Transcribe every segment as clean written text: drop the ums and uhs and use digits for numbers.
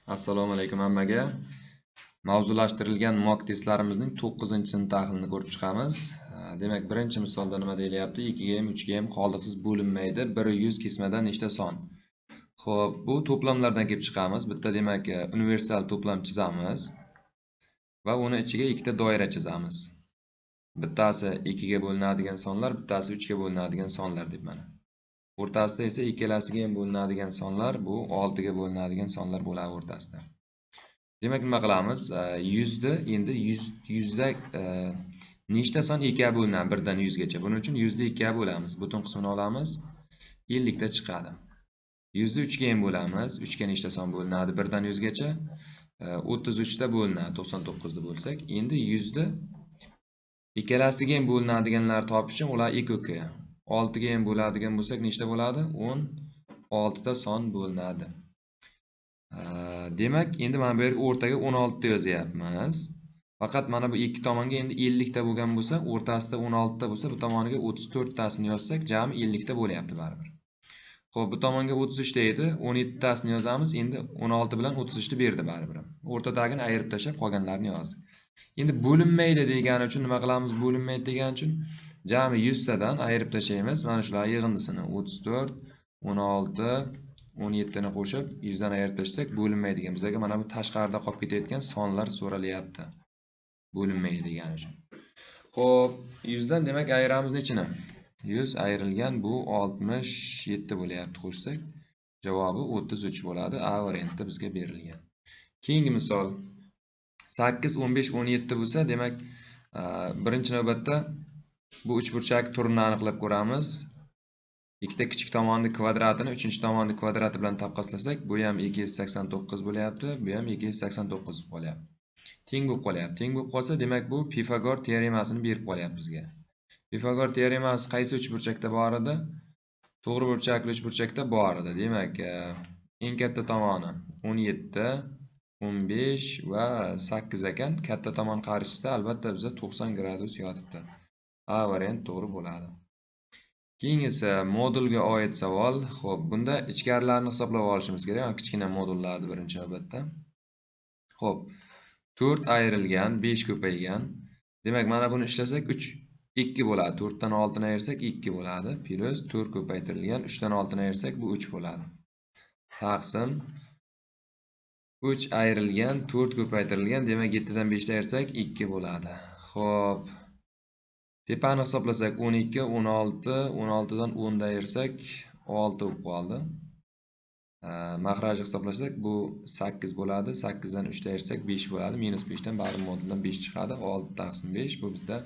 Assalomu alaykum hammaga. Mavzulashtirilgan mock testlarimizning 9-sini tahlilini ko'rib chiqamiz. Demak, birinchi misolda nima deyilyapti? 2 ga ham 3 ga ham qoldiqsiz bo'linmaydi. 1 100 kesmadan nechta son? Xo'p, bu to'plamlardan kelib chiqamiz. Bitta demak, universal to'plam chizamiz va uni ichiga ikkita doira chizamiz. Bittasi 2 ga bo'linadigan sonlar, bittasi 3 ga bo'linadigan sonlar deb mana. O'rtasida esa ikkalasiga ham bo'linadigan sonlar, bu 6 ga bo'linadigan sonlar bo'ladi o'rtasida. Demak, nima qilamiz? 100 ni endi 100 da nechta son 2 ga bo'linadi 1 dan 100 gacha. Buning uchun 100 ni 2 ga bo'lamiz. Butun qismini olamiz. 50 ta chiqadi. 100 ni 3 ga ham bo'lamiz. 3 ga nechta son bo'linadi 1 dan 100 gacha? 33 ta bo'linadi 99 ni bo'lsak. Endi 100 ni ikkalasiga ham bo'linadiganlarni topish uchun ular 2 2. 6 ga ham bo'ladigan bo'lsak nechta bo'ladi? 16 ta son bo'linadi. Demak, endi mana bu yerga o'rtaga 16 ta yozyapmiz. Faqat mana bu ikki tomonga endi 50 ta bo'lgan bo'lsa, o'rtasida 16 ta bo'lsa, bu tomoniga 34 tasini yozsak, jami 50 ta bo'lyapti baribir. Xo'p, bu tomonga 33 ta edi, 17 tasini yozamiz. Endi 16 bilan 33 ni berdi baribir. O'rtadagini ayirib tashlab qolganlarini yozdik. Endi bo'linmaydi degani uchun nima qilamiz? Bo'linmaydi degani uchun jami 100 tadan ayirib tashlaymiz. Mana shular yig'indisini 34, 16, 17 ni qo'shib 100 dan ayirib tashlasak bo'linmaydigan. Bizga mana bu tashqarida qolib ketayotgan sonlar so'ralyapti. Bo'linmaydi degani uchun. Xo'p, 100 dan demak ayiramiz nechini? 100 ayrilgan bu 67 bo'lyapti qo'shsak. Javobi 33 bo'ladi. A variantda bizga berilgan. Keyingi misol 8, 15, 17 bo'lsa, demak, birinchi navbatda bu uchburchak turini aniqlab ko'ramiz. Ikkita kichik tomonni kvadratini uchinchi tomonni kvadrati bilan taqqoslasak, bu ham 289 bo'lyapti, bu ham 289 bo'lyapti. Teng bo'lib qolyapti. Teng bo'lib qolsa, demak bu Pifagor teoremasini berib qolyapti bizga. Pifagor teoremasi qaysi uchburchakda bor edi? To'g'ri burchakli uchburchakda bor edi. Demak, eng katta tomoni 17, 15 va 8 ekan. Katta tomon qarshisida albatta bizda 90 gradus yotibdi. A variant to'g'ri bo'ladi. Keyingisi modulga oid savol. Xo'p, bunda ichkarilarni hisoblab olishimiz kerak. Mana kichkina modullarni birinchi navbatda. Xo'p, 4 ayrilgan, 5 ko'paygan. Demak, mana buni ishlasak 3 2 bo'ladi. 4 dan 6 ni ayirsak 2 bo'ladi. Plus 4 ko'paytirilgan, 3 dan 6 ni ayirsak bu 3 bo'ladi. Taqsim 3 ayrilgan, 4 ko'paytirilgan, demak 7 dan 5 ni ayirsak 2 bo'ladi. Xo'p, tepani hisoblasak 12, 16, 16 dan 10 ni ayirsak 6 bo'lib qoldi. Maxrajni hisoblasak bu 8 bo'ladi. 8 dan 3 ni ayirsak 5 bo'ladi. Minus 5 dan baribir moduldan 5 chiqadi. 6 taqsim 5 bu bizda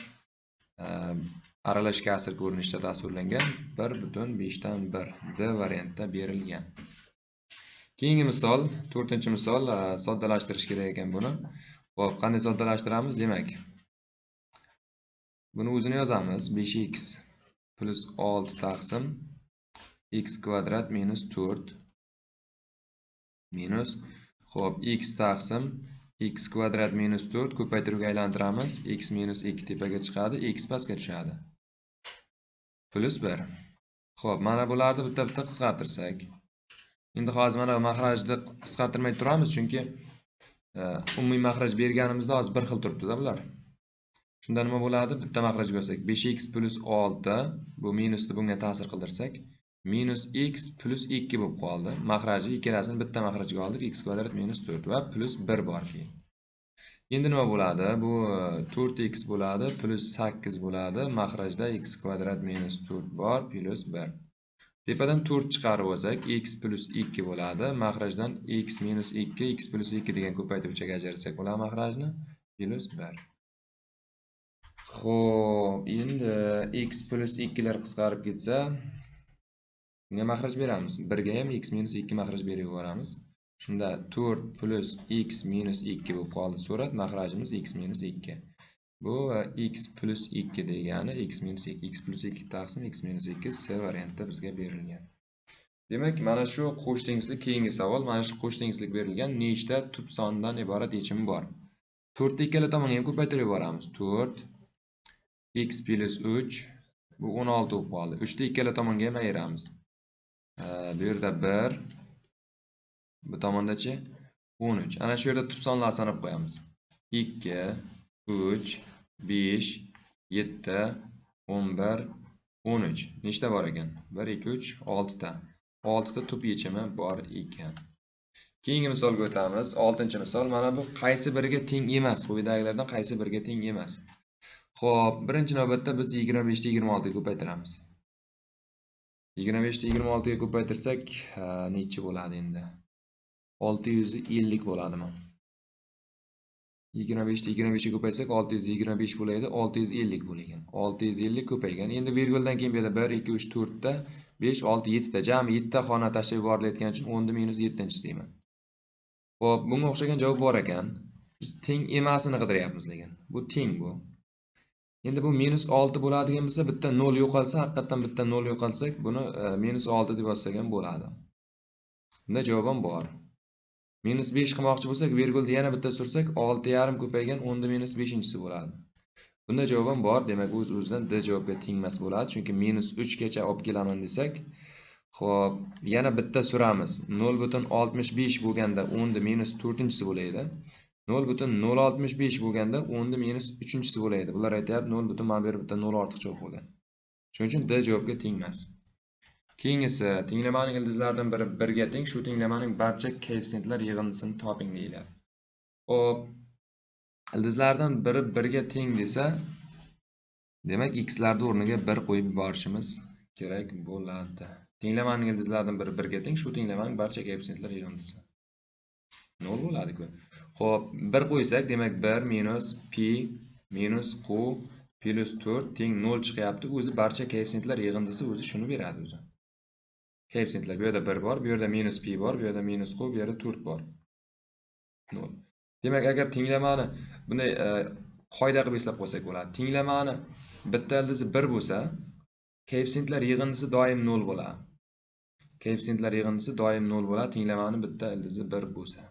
aralash kasr ko'rinishida tasvirlangan 1.5 dan 1 D variantda berilgan. Keyingi misol, 4-misol, soddalashtirish kerak ekan buni. Xo'p, qanday soddalashtiramiz? Demak, buni o'zini yozamiz. 5x plus 6 taqsim x kvadrat minus 4 minus, xo'p, x taqsim x kvadrat minus 4 ko'paytiruvga aylantiramiz. X minus 2 tepaga chiqadi, x pastga tushadi. Plus 1. Xo'p, mana bularni bitta-bitta qisqartirsak. Endi hozir mana maxrajni qisqartirmay turamiz, chunki umumiy maxraj berganimizda hozir bir xil turibdi-da bular. Shunda nima bo'ladi? Bitta maxraj bersak 5x plus 6, bu minusni bunga ta'sir qildirsak, minus x plus 2 bo'lib qoldi. Maxraji ikkalasini bitta maxrajga oldik, x kvadrat minus 4 va plus 1 bor keyin. Endi nima bo'ladi? Bu 4x bo'ladi, plus 8 bo'ladi. Maxrajda x kvadrat minus 4 bor, plus 1. Tepadan 4 chiqarib olsak, x plus 2 bo'ladi. Maxrajdan x minus 2, x plus 2 degan ko'paytiruvchiga ajratsak bo'ladi maxrajni, plus 1. Xo'p, endi x plus 2 lar qisqarib ketsa, bunga maxraj beramiz. 1 ga ham x minus 2 maxraj berib yuboramiz. Shunda 4 plus x minus 2 bo'lib qoldi surat. Maxrajimiz x minus 2. Bu x plus 2 degani x minus 2, x plus 2 taqsim x minus 2 C variantda bizga berilgan. Demak, mana shu qo'sh tengsizlik keyingi savol. Mana shu qo'sh tengsizlik berilgan nechta tub sondan iborat yechimi bor? 4 ni ikkala tomonga ham ko'paytirib yuboramiz. 4 x plus 3 bu 16 bo'lib qoldi. 3 ni ikkala tomonga ham ayiramiz. Bu yerda 1, bu tomondachi 13. Ana shu yerda tub sonlar sanab qo'yamiz. 2, 3, 5, 7, 11, 13. Nechta bor ekan? 1, 2, 3, 6 ta. 6 ta tub yechimi bor ekan. Keyingi misolga o'tamiz. 6-misol. Mana bu qaysi biriga teng emas? Quyidagilardan qaysi biriga teng emas? Xo'p, birinchi navbatda biz 25 ni 26 ga ko'paytiramiz. 25 ni 26 ga ko'paytirsak, necha bo'ladi endi? 650 bo'ladimi? 25 ni 25 ga ko'paytsak 625 bo'ladi, 650 bo'lgan. 650 ko'paygan. Endi virguldan keyin bu yerda 1, 2, 3, 4 ta, 5, 6, 7 ta, jami 7 ta xona tashlab yuborilayotgani uchun 10 minus 7 deyman. Xo'p, bunga o'xshagan javob bor ekan. Biz teng emasini qidiryapmiz lekin. Bu teng bu. Endi bu minus 6 bo'ladigan bo'lsa, bitta 0 yo'qolsa, haqiqatan bitta 0 yo'qolsak, buni minus 6 deb yozsak ham bo'ladi. Bunda javob ham bor. Minus 5 qilmoqchi bo'lsak, virgulni yana bitta sursak, 6,5 ko'paygan 10 minus 5-inchisi bo'ladi. Bunda javob ham bor. Demak, o'z-o'zidan D javobga tengmas bo'ladi. Chunki minus 3 gacha olib kelaman desak, xo'p, yana bitta suramiz. 0,65 bo'lganda 10 minus 4-inchisi bo'ladi. 0,065 bo'lganda 10 minus 3-inchisi bo'ladi. Bular aytayapti 0, mana bu yerda bitta 0 ortiqcha bo'lib qolgan. Shuning uchun D javobga tengmas. Keyingisi, tenglamaning ildizlaridan biri 1 ga teng, shu tenglamaning barcha koeffitsiyentlar yig'indisini toping deyiladi. Xo'p, ildizlardan biri 1 ga teng desa, demak x larni o'rniga 1 qo'yib yuborishimiz kerak bo'ladi. Tenglamaning ildizlaridan biri 1 ga teng, shu tenglamaning barcha koeffitsiyentlar yig'indisi 0 bo'ladi-ku. Xo'p, 1 qo'ysak, demak 1 minus pi minus q plus 4 teng 0 chiqyapti. O'zi barcha koeffitsiyentlar yig'indisi o'zi shuni beradi o'zi. Koeffitsiyentlar bu yerda 1 bor, bu yerda minus pi bor, bu yerda minus q, bu yerda 4 bor. 0. Demak, agar tenglamani bunday qoida qilib eslab qo'ysak bo'ladi. Tenglamani bitta ildizi 1 bo'lsa, koeffitsiyentlar yig'indisi doim 0 bo'ladi. Koeffitsiyentlar yig'indisi doim 0 bo'ladi, tenglamani bitta ildizi 1 bo'lsa.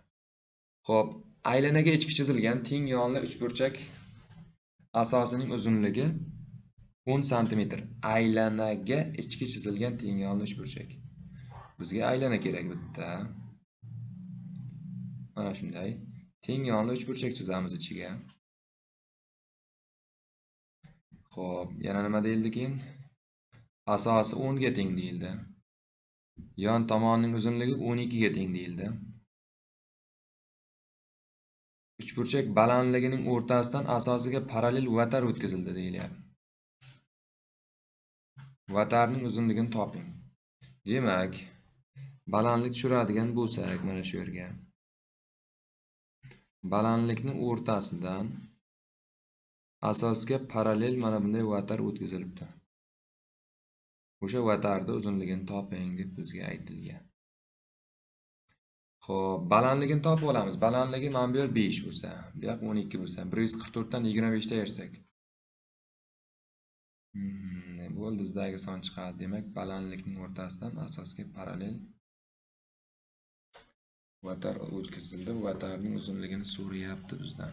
Xo'p, aylanaga ichki chizilgan teng yonli uchburchak asosining uzunligi 10 sm. Aylanaga ichki chizilgan teng yonli uchburchak. Bizga aylana kerak bitta. Mana shunday teng yonli uchburchak chizamiz ichiga. Xo'p, yana nima deyildi keyin? Asosi 10 ga teng deyildi. Yon tomonining uzunligi 12 ga teng deyildi. Uchburchak balandligining o'rtasidan asosiga parallel vatar o'tkazildi deyilyapti. Vatarning uzunligini toping. Demak, balandlik tushiradigan bo'lsak mana shu yerga. Balandlikning o'rtasidan asosga parallel mana bunday vatar o'tkazilibdi. O'sha vatarning uzunligini toping deb bizga aytilgan. Xo'p, balandligini topib olamiz. Balandligi mana bu yer 5 bo'lsa, bu yoq 12 bo'lsa, 144 dan 25 ta ayirsak. Bu ildizdagi son chiqadi. Demak, balandlikning o'rtasidan asosga parallel vatar o'tkazildi. Vatarning uzunligini so'rayapti bizdan.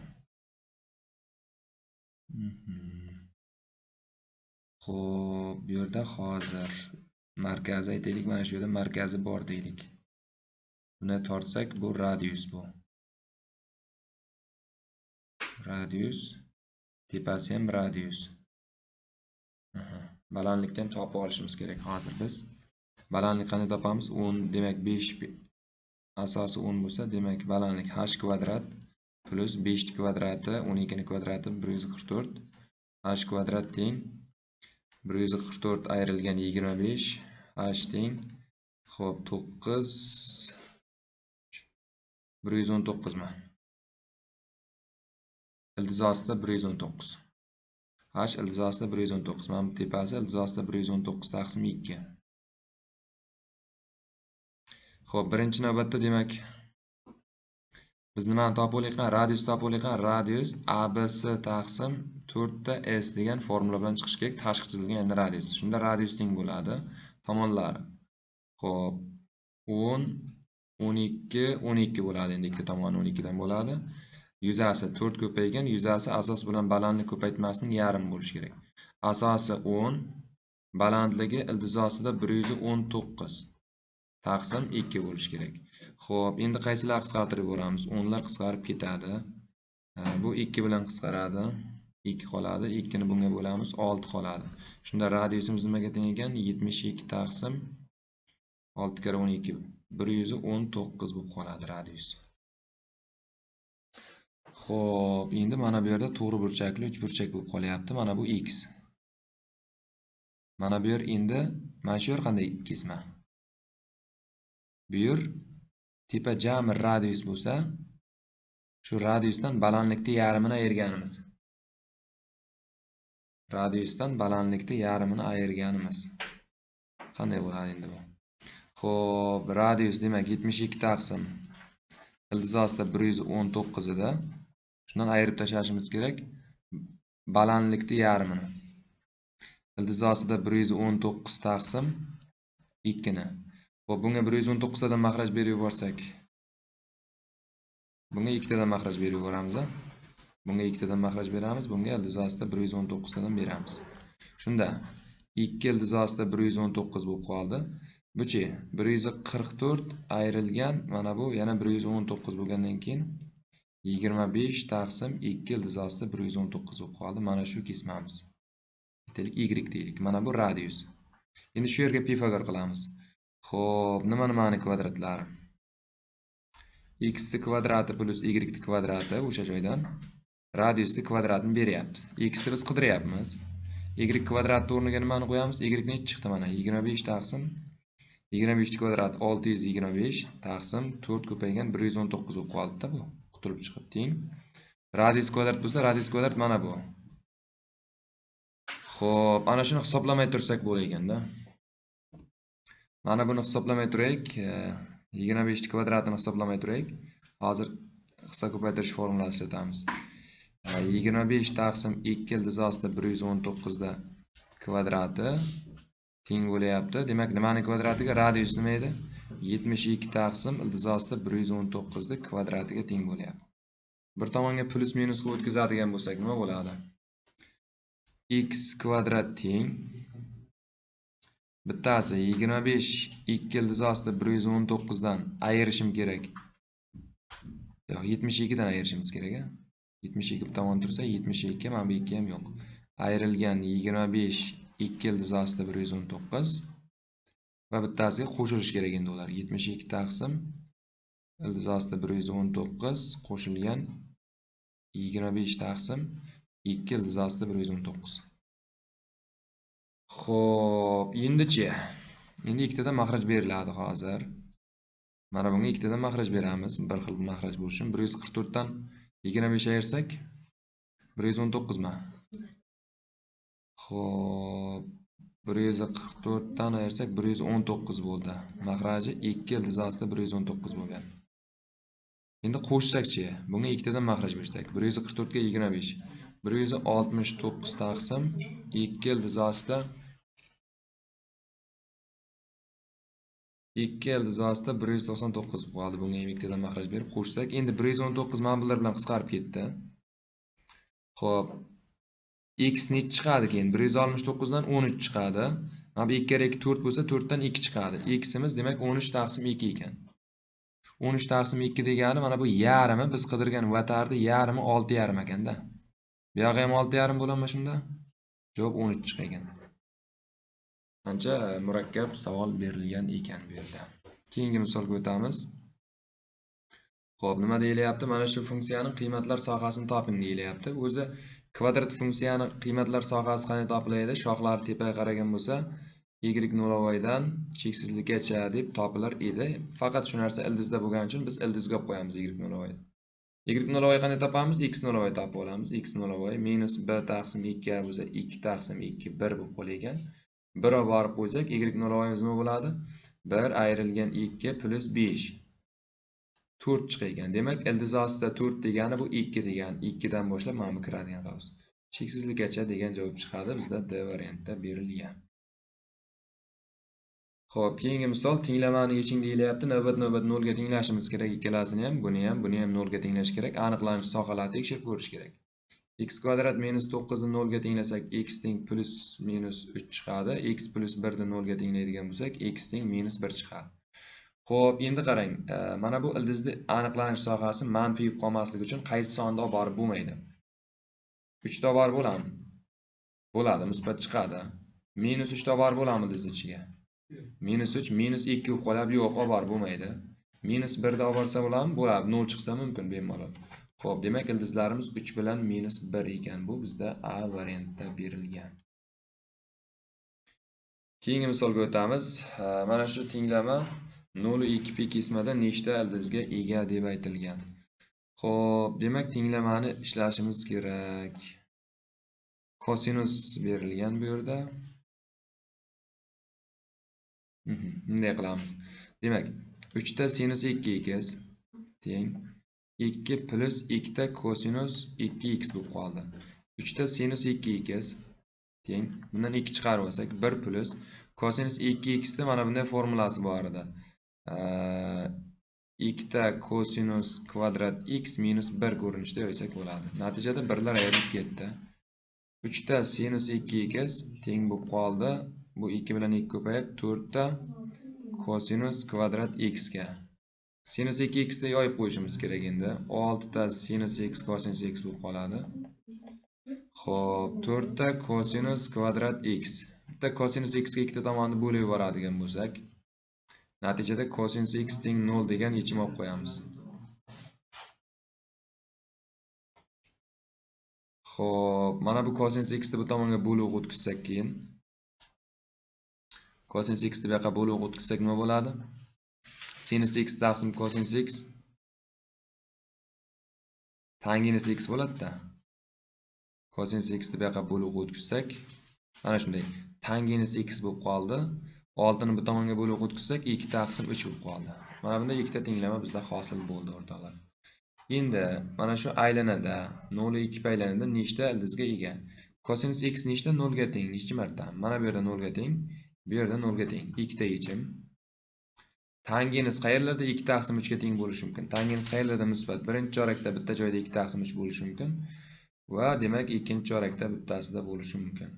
Xo'p, bu yerda hozir markazi aytaylik, mana shu yerda markazi bor deylik. Buni tortsak, bu radius bu. Radius, tepasi ham radius. Balandlikdan topib olishimiz kerak hozir biz. Balandlik qanday topamiz? 10, demak 5 asosi 10 bo'lsa, demak balandlik h kvadrat plus 5 kvadrati 12 kvadrati 144. H kvadrat teng 144 ayrilgan 25, h teng xo'p 9 119 mi? Ildiz ostida 119. H ildiz ostida 119. Mana bu tepasi ildiz ostida 119 taqsim 2. Xo'p, birinchi navbatda demak biz nimani topib olaylik? Radius topib olaylik. Radius ABC taqsim 4 ta S degan formula bilan chiqish kerak. Tashqi chizilgan endi radius. Shunda radius teng bo'ladi tomonlari. Xo'p, 10 12 12 bo'ladi. Endi ikkita tomoni 12 dan bo'ladi. Yuzasi 4 ko'paygan, yuzasi asos bilan balandlik ko'paytmasining yarmi bo'lishi kerak. Asosi 10, balandligi ildiz ostida 119 taqsim 2 bo'lishi kerak. Xo'p, endi qaysilar qisqartirib yuboramiz? 10lar qisqarib ketadi. Bu 2 bilan qisqaradi. 2 qoladi. 2 ni bunga bo'lamiz, 6 qoladi. Shunda radiusimiz nimaga teng ekan? 72 taqsim 6 karra 12 119 bo'lib qoladi radius. Xo'p, endi mana bu yerda to'g'ri burchakli uchburchak bo'lib qolyapti. Mana bu x. Mana bu yer endi mana shu yer qanday kesma? Bu yer tepa jami radius bo'lsa, shu radiusdan balandlikni yarmini ayirganimiz. Radiusdan balandlikni yarmini ayirganimiz. Qanday bo'ladi endi bu? Xo'p, radius demak 72 taqsim ildiz ostida 119 edi. Shundan ayirib tashlashimiz kerak balandlikni yarmini. Ildiz ostida 119 taqsim 2 ni. Xo'p, bunga 119 tadan maxraj berib yuborsak, bunga 2 tadan maxraj berib yuboramiz. Bunga 2 tadan maxraj beramiz, bunga ildiz ostida 119 tadan beramiz. Shunda 2 ildiz ostida 119 bo'lib qoldi. Buchi 144 ayrilgan mana bu yana 119 bo'lgandan keyin 25 taqsim 2 ildiz ostida 119 bo'lib qoldi. Mana shu kesmamiz. Aytaylik y deylik. Mana bu radius. Endi shu yerga Pifagor qilamiz. Xo'p, nima-nimani kvadratlari? X ni kvadrati plus y ni kvadrati o'sha joydan radiusni kvadratini beryapti. X ni biz qidiryapmiz. Y kvadratni o'rniga nimani qo'yamiz? Y necha chiqdi mana? 25 taqsim 25 kvadrat 625 taqsim 4 ko'paygan 119 bo'lib qoldi-da bu. Qutulib chiqib teng. Radius kvadrat bo'lsa, radius kvadrat mana bu. Xo'p, ana shuni hisoblamay tursak bo'lar ekanda. Mana buni hisoblamay turaylik. 25 kvadratini hisoblamay turaylik. Hozir hisob ko'paytirish formulasini ishlatamiz. 25 taqsim 2 ildiz ostida 119 da kvadrati teng bo'lyapti. Demak, nimani kvadratiga? Radius nima edi? 72 taqsim ildiz ostida 119 da kvadratiga teng bo'lyapti. Bir tomonga plus minus qilib o'tkazadigan bo'lsak nima bo'ladi? X kvadrat teng bittasi 25 2 ildiz ostida 119 dan ayirishim kerak. Yo'q, 72 dan ayirishimiz kerak, a? 72 bu tomon tursa 72, mana bu 2 ham yo'q. Ayrilgan 25 2 ildiz ostida 119 va bittasiga qo'shilish kerak endi ular. 72 taqsim ildiz ostida 119 qo'shilgan 25 taqsim 2 ildiz ostida 119. Xo'p, endichi. Endi ikkitadan maxraj beriladi hozir. Mana bunga ikkitadan maxraj beramiz. Bir xil maxraj bo'lishi uchun 144 dan 25 ayirsak 119 mi? Xo'p, 144 dan ayirsak 119 bo'ldi. Maxraji 2 ildiz ostida 119 bo'lgan. Endi qo'shsak-chi, bunga ikkitadan maxraj bersak 144 ga 25 169 taqsim 2 ildiz ostida 2 ildiz ostida 199 bo'ldi. Bunga ham ikkitadan maxraj berib qo'shsak, endi 119 mana bular bilan qisqarib ketdi. Xo'p, x necha chiqadi keyin? 169 dan 13 chiqadi. Mana bu 2 kere 2 4 bo'lsa, 4 dan 2 chiqadi. Ximiz demak 13 taqsim 2 ekan. 13 taqsim 2 degani mana bu yarmi, biz qidirgan vatarni yarmi 6,5 ekanda. Bu yog'i ham 6,5 bo'ladimi shunda? Javob 13 chiqar ekan. Ancha murakkab savol berilgan ekan bu yerda. Keyingi misolga o'tamiz. Xo'p, nima deyilyapti? Mana shu funksiyaning qiymatlar sohasini toping deyilyapti. O'zi kvadrat funksiyaning qiymatlar sohasi qanday topiladi? Shoxlari tepaga qaragan bo'lsa, y nolavoydan cheksizlikkacha deb topilar edi. Faqat shu narsa ildizda bo'lgani uchun biz ildizga olib qo'yamiz y nolavoyni. Y nolavoy qanday topamiz? X nolavoy topib olamiz. X nolavoy minus b taqsim 2 bo'lsa 2 taqsim 2 1 bo'lib qolar ekan. 1 olib borib qo'ysak y nolavoyimiz nima bo'ladi? 1 ayrilgan 2 plus 5 4 chiqar ekan. Demak, ildiz ostida 4 degani bu 2 degani. 2 dan boshlab mana bu kiradigan qavs. Cheksizlikkacha degan javob chiqadi. Bizda D variantda berilgan. Xo'p, keyingi misol tenglamani yeching deyilyapti. Navbat-navbat 0 ga tenglashimiz kerak ikkalasini ham, buni ham, buni ham 0 ga tenglash kerak. Aniqlanish sohalarini tekshirib ko'rish kerak. X kvadrat minus 9 ni 0 ga tenglasak x teng plus minus 3 chiqadi. X plus 1 ni 0 ga tenglaydigan bo'lsak x teng minus 1 chiqadi. Xo'p, endi qarang, mana bu ildizni aniqlanish sohasi manfiy bo'lib qolmasligi uchun qaysi sonni olib borib bo'lmaydi? 3 ta olib borib bo'ladimi? Bo'ladi, musbat chiqadi. Minus 3 ta olib borib bo'ladimi ildizni ichiga? Minus 3, minus 2 bo'lib qoladi, yo'q, olib borib bo'lmaydi. Minus 1 da olib borsa bo'ladimi? Bo'ladi, 0 chiqsa mumkin bemalol. Xo'p, demak ildizlarimiz 3 bilan minus 1 ekan. Bu bizda A variantda berilgan. Keyingi misolga o'tamiz. Mana shu tenglama 0.2 pi kesmada nechta ildizga ega deb aytilgan. Xo'p, demak tenglamani ishlashimiz kerak. Kosinus berilgan bu yerda. Bunday qilamiz. Demak, 3 ta sinus 2x teng 2 plus 2 ta kosinus 2x bo'lib qoldi. 3 ta sinus 2x teng, bundan 2 chiqarib olsak 1 plus kosinus 2x ni mana bunday formulasi bor edi. 2 ta kosinus kvadrat x minus 1 ko'rinishda yozsak bo'ladi. Natijada birlar ayrilib ketdi. 3 ta sinus 2x teng bo'lib qoldi. Bu 2 bilan 2 ko'payib 4 ta kosinus kvadrat x ga. Sinus 2x ni yoyib qo'yishimiz kerak endi. 6 ta sinus x kosinus x bo'lib qoladi. Xo'p, 4 ta kosinus kvadrat x. Bitta kosinus x ga ikkita tomonni bo'lib yuboradigan bo'lsak, natijada kosinus x teng 0 degan yechim olib qo'yamiz. Xo'p, mana bu kosinus x ni bu tomonga bo'lib o'tkazsak keyin kosinus x ni bu yoqqa bo'lib o'tkazsak nima bo'ladi? Sinus x taqsim kosinus x tanginus x bo'ladi-da. Kosinus x ni bu yoqqa bo'lib o'tkazsak, mana shunday tanginus x bo'lib qoldi. 6 ni bu tomonga bo'lib o'tkazsak 2 taqsim 3 bo'lib qoldi. Mana bunda ikkita tenglama bizda hosil bo'ldi o'rtoqlar. Endi mana shu aylanada 0.2 aylanada nechta ildizga ega? Kosinus x nechta 0 ga teng? Necha marta? Mana bu yerda 0 ga teng, bu yerda 0 ga teng. Ikkita yechim. Tanginus qayerlarda 2 taqsim 3 ga teng bo'lishi mumkin? Tanginus qayerlarda musbat? Birinchi chorakda bitta joyda 2 taqsim 3 bo'lishi mumkin va demak ikkinchi chorakda bittasida bo'lishi mumkin.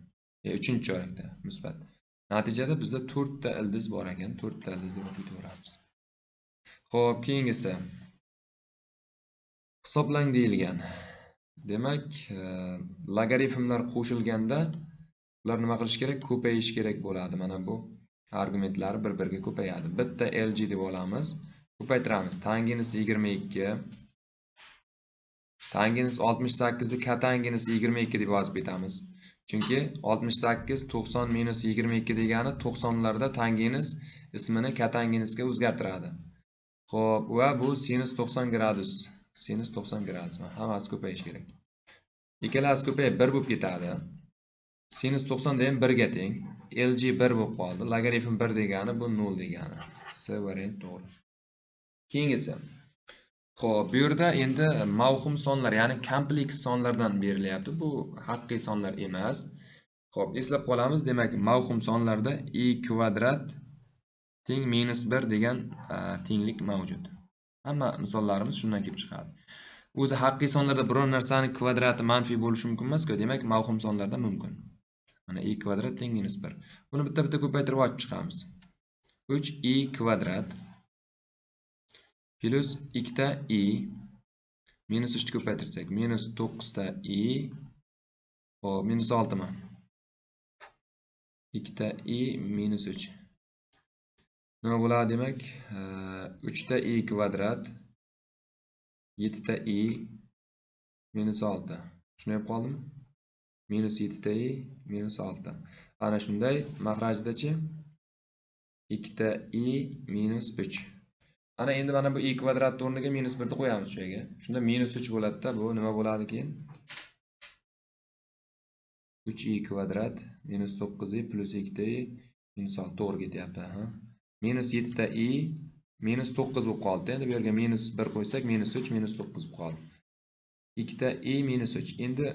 Uchinchi chorakda musbat. Natijada bizda 4 ta ildiz bor ekan, 4 ta ildiz deb aytaveramiz. Xo'p, keyingisi. Hisoblang deyilgan. Demak, logarifmlar qo'shilganda ular nima qilish kerak? Ko'payish kerak bo'ladi. Mana bu argumentlar bir-biriga ko'payadi. Bitta LG deb olamiz, ko'paytiramiz. Tanginus 22, tanginus 68 ni katanginus 22 deb yozib ketamiz. Chunki 68 90 minus 22 degani 90larda tanginus ismini katanginusga o'zgartiradi. Xo'p, va bu sinus 90 gradus. Sinus 90 gradus. Hammasi ko'payishi kerak. Ikkalasi ko'payib 1 bo'lib ketadi. Sinus 90 da ham 1 ga teng. LG 1 bo'lib qoldi. Logarifm 1 degani bu 0 degani. C variant to'g'ri. Keyingisi. Xo'p, bu yerda endi mavhum sonlar, ya'ni kompleks sonlardan berilyapti. Bu haqiqiy sonlar emas. Xo'p, eslab qolamiz. Demak, mavhum sonlarda i kvadrat teng minus 1 degan tenglik mavjud. Hamma misollarimiz shundan kelib chiqadi. O'zi haqiqiy sonlarda biror narsani kvadrati manfiy bo'lishi mumkin emas-ku, demak mavhum sonlarda mumkin. Mana i kvadrat teng minus 1. Buni bitta-bitta ko'paytirib ochib chiqamiz. 3 i kvadrat plus 2 ta i minus 3 ni ko'paytirsak minus 9 ta i, xo'p, minus 6 mi? 2 ta i minus 3. Nima bo'ladi demak? 3 ta i kvadrat 7 ta i minus 6. Shunday bo'lib qoldimi? Minus 7 ta i minus 6. Ana shunday maxrajdachi 2 ta i minus 3. Ana endi mana bu i kvadrat o'rniga minus 1 ni qo'yamiz shu yerga. Shunda minus 3 bo'ladi-da, bu nima bo'ladi keyin? 3 i kvadrat minus 9 i plus 2 ta i minus 6 to'g'ri ketyapti, ha. Minus 7 ta i minus 9 bo'lib qoldi. Endi bu yerga minus 1 qo'ysak minus 3 minus 9 bo'lib qoldi. 2 ta i minus 3. Endi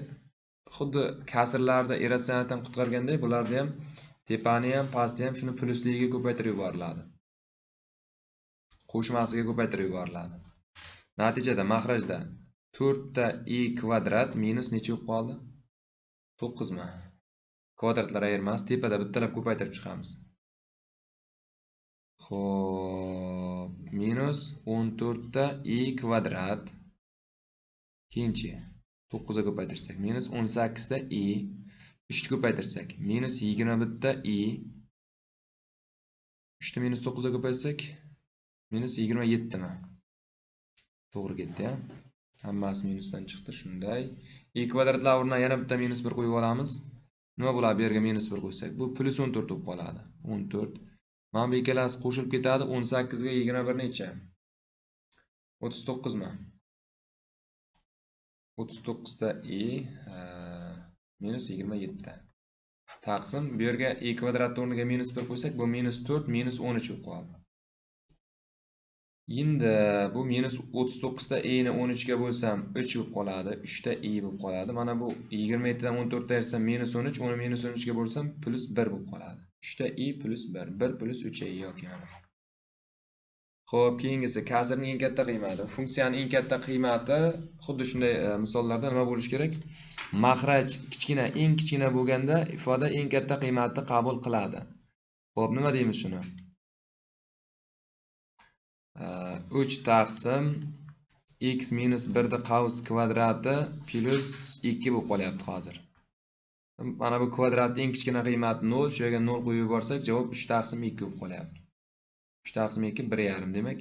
xuddi kasrlarda irratsionaldan qutqarganday bularda ham tepani ham pastni ham shuni plusligiga ko'paytirib yuboriladi. Qo'shmasiga ko'paytirib yuboriladi. Natijada maxrajda 4 ta i kvadrat minus necha bo'lib qoldi? 9 mi? Kvadratlar ayirmasi tepada bittalab ko'paytirib chiqamiz. Xo'p, Minus 14 ta i kvadrat. Keyinchi 9 ga ko'paytirsak minus 18 ta i. 3 ni ko'paytirsak minus 21 ta i. 3 ni minus 9 ga ko'paytirsak minus 27 mi? To'g'ri ketdi-ya. Hammasi minusdan chiqdi, shunday. I kvadratlar o'rniga yana bitta minus 1 qo'yib olamiz. Nima bo'ladi bu yerga minus 1 qo'ysak? Bu plus 14 bo'lib qoladi. 14. Mana bu ikkalasi qo'shilib ketadi. 18 ga 21 necha? 39 mi? 39 ta i minus 27 ta. Taqsim bu yerga i kvadrat o'rniga minus 1 qo'ysak, bu minus 4 minus 13 bo'lib qoldi. Endi bu minus 39 ta i ni 13 ga bo'lsam 3 bo'lib qoladi, 3 ta i bo'lib qoladi. Mana bu 27 dan 14 ta ayırsam minus 13, uni minus 13 ga bo'lsam plus 1 bo'lib qoladi. 3 ta i plus 1, 1 plus 3 i yoki mana. Xo'p, keyingisi kasrning eng katta qiymati. Funksiyaning eng katta qiymati xuddi shunday misollarda nima bo'lishi kerak? Maxraj kichkina, eng kichkina bo'lganda ifoda eng katta qiymatni qabul qiladi. Xo'p, nima deymiz shuni? 3 taqsim x minus 1 ni qavs kvadrati plus 2 bo'lib qolyapti hozir. Mana bu kvadratning eng kichkina qiymati 0, shu yerga 0 qo'yib yuborsak, javob 3 taqsim 2 bo'lib qolyapti. 3 taqsim 2 1,5. Demak,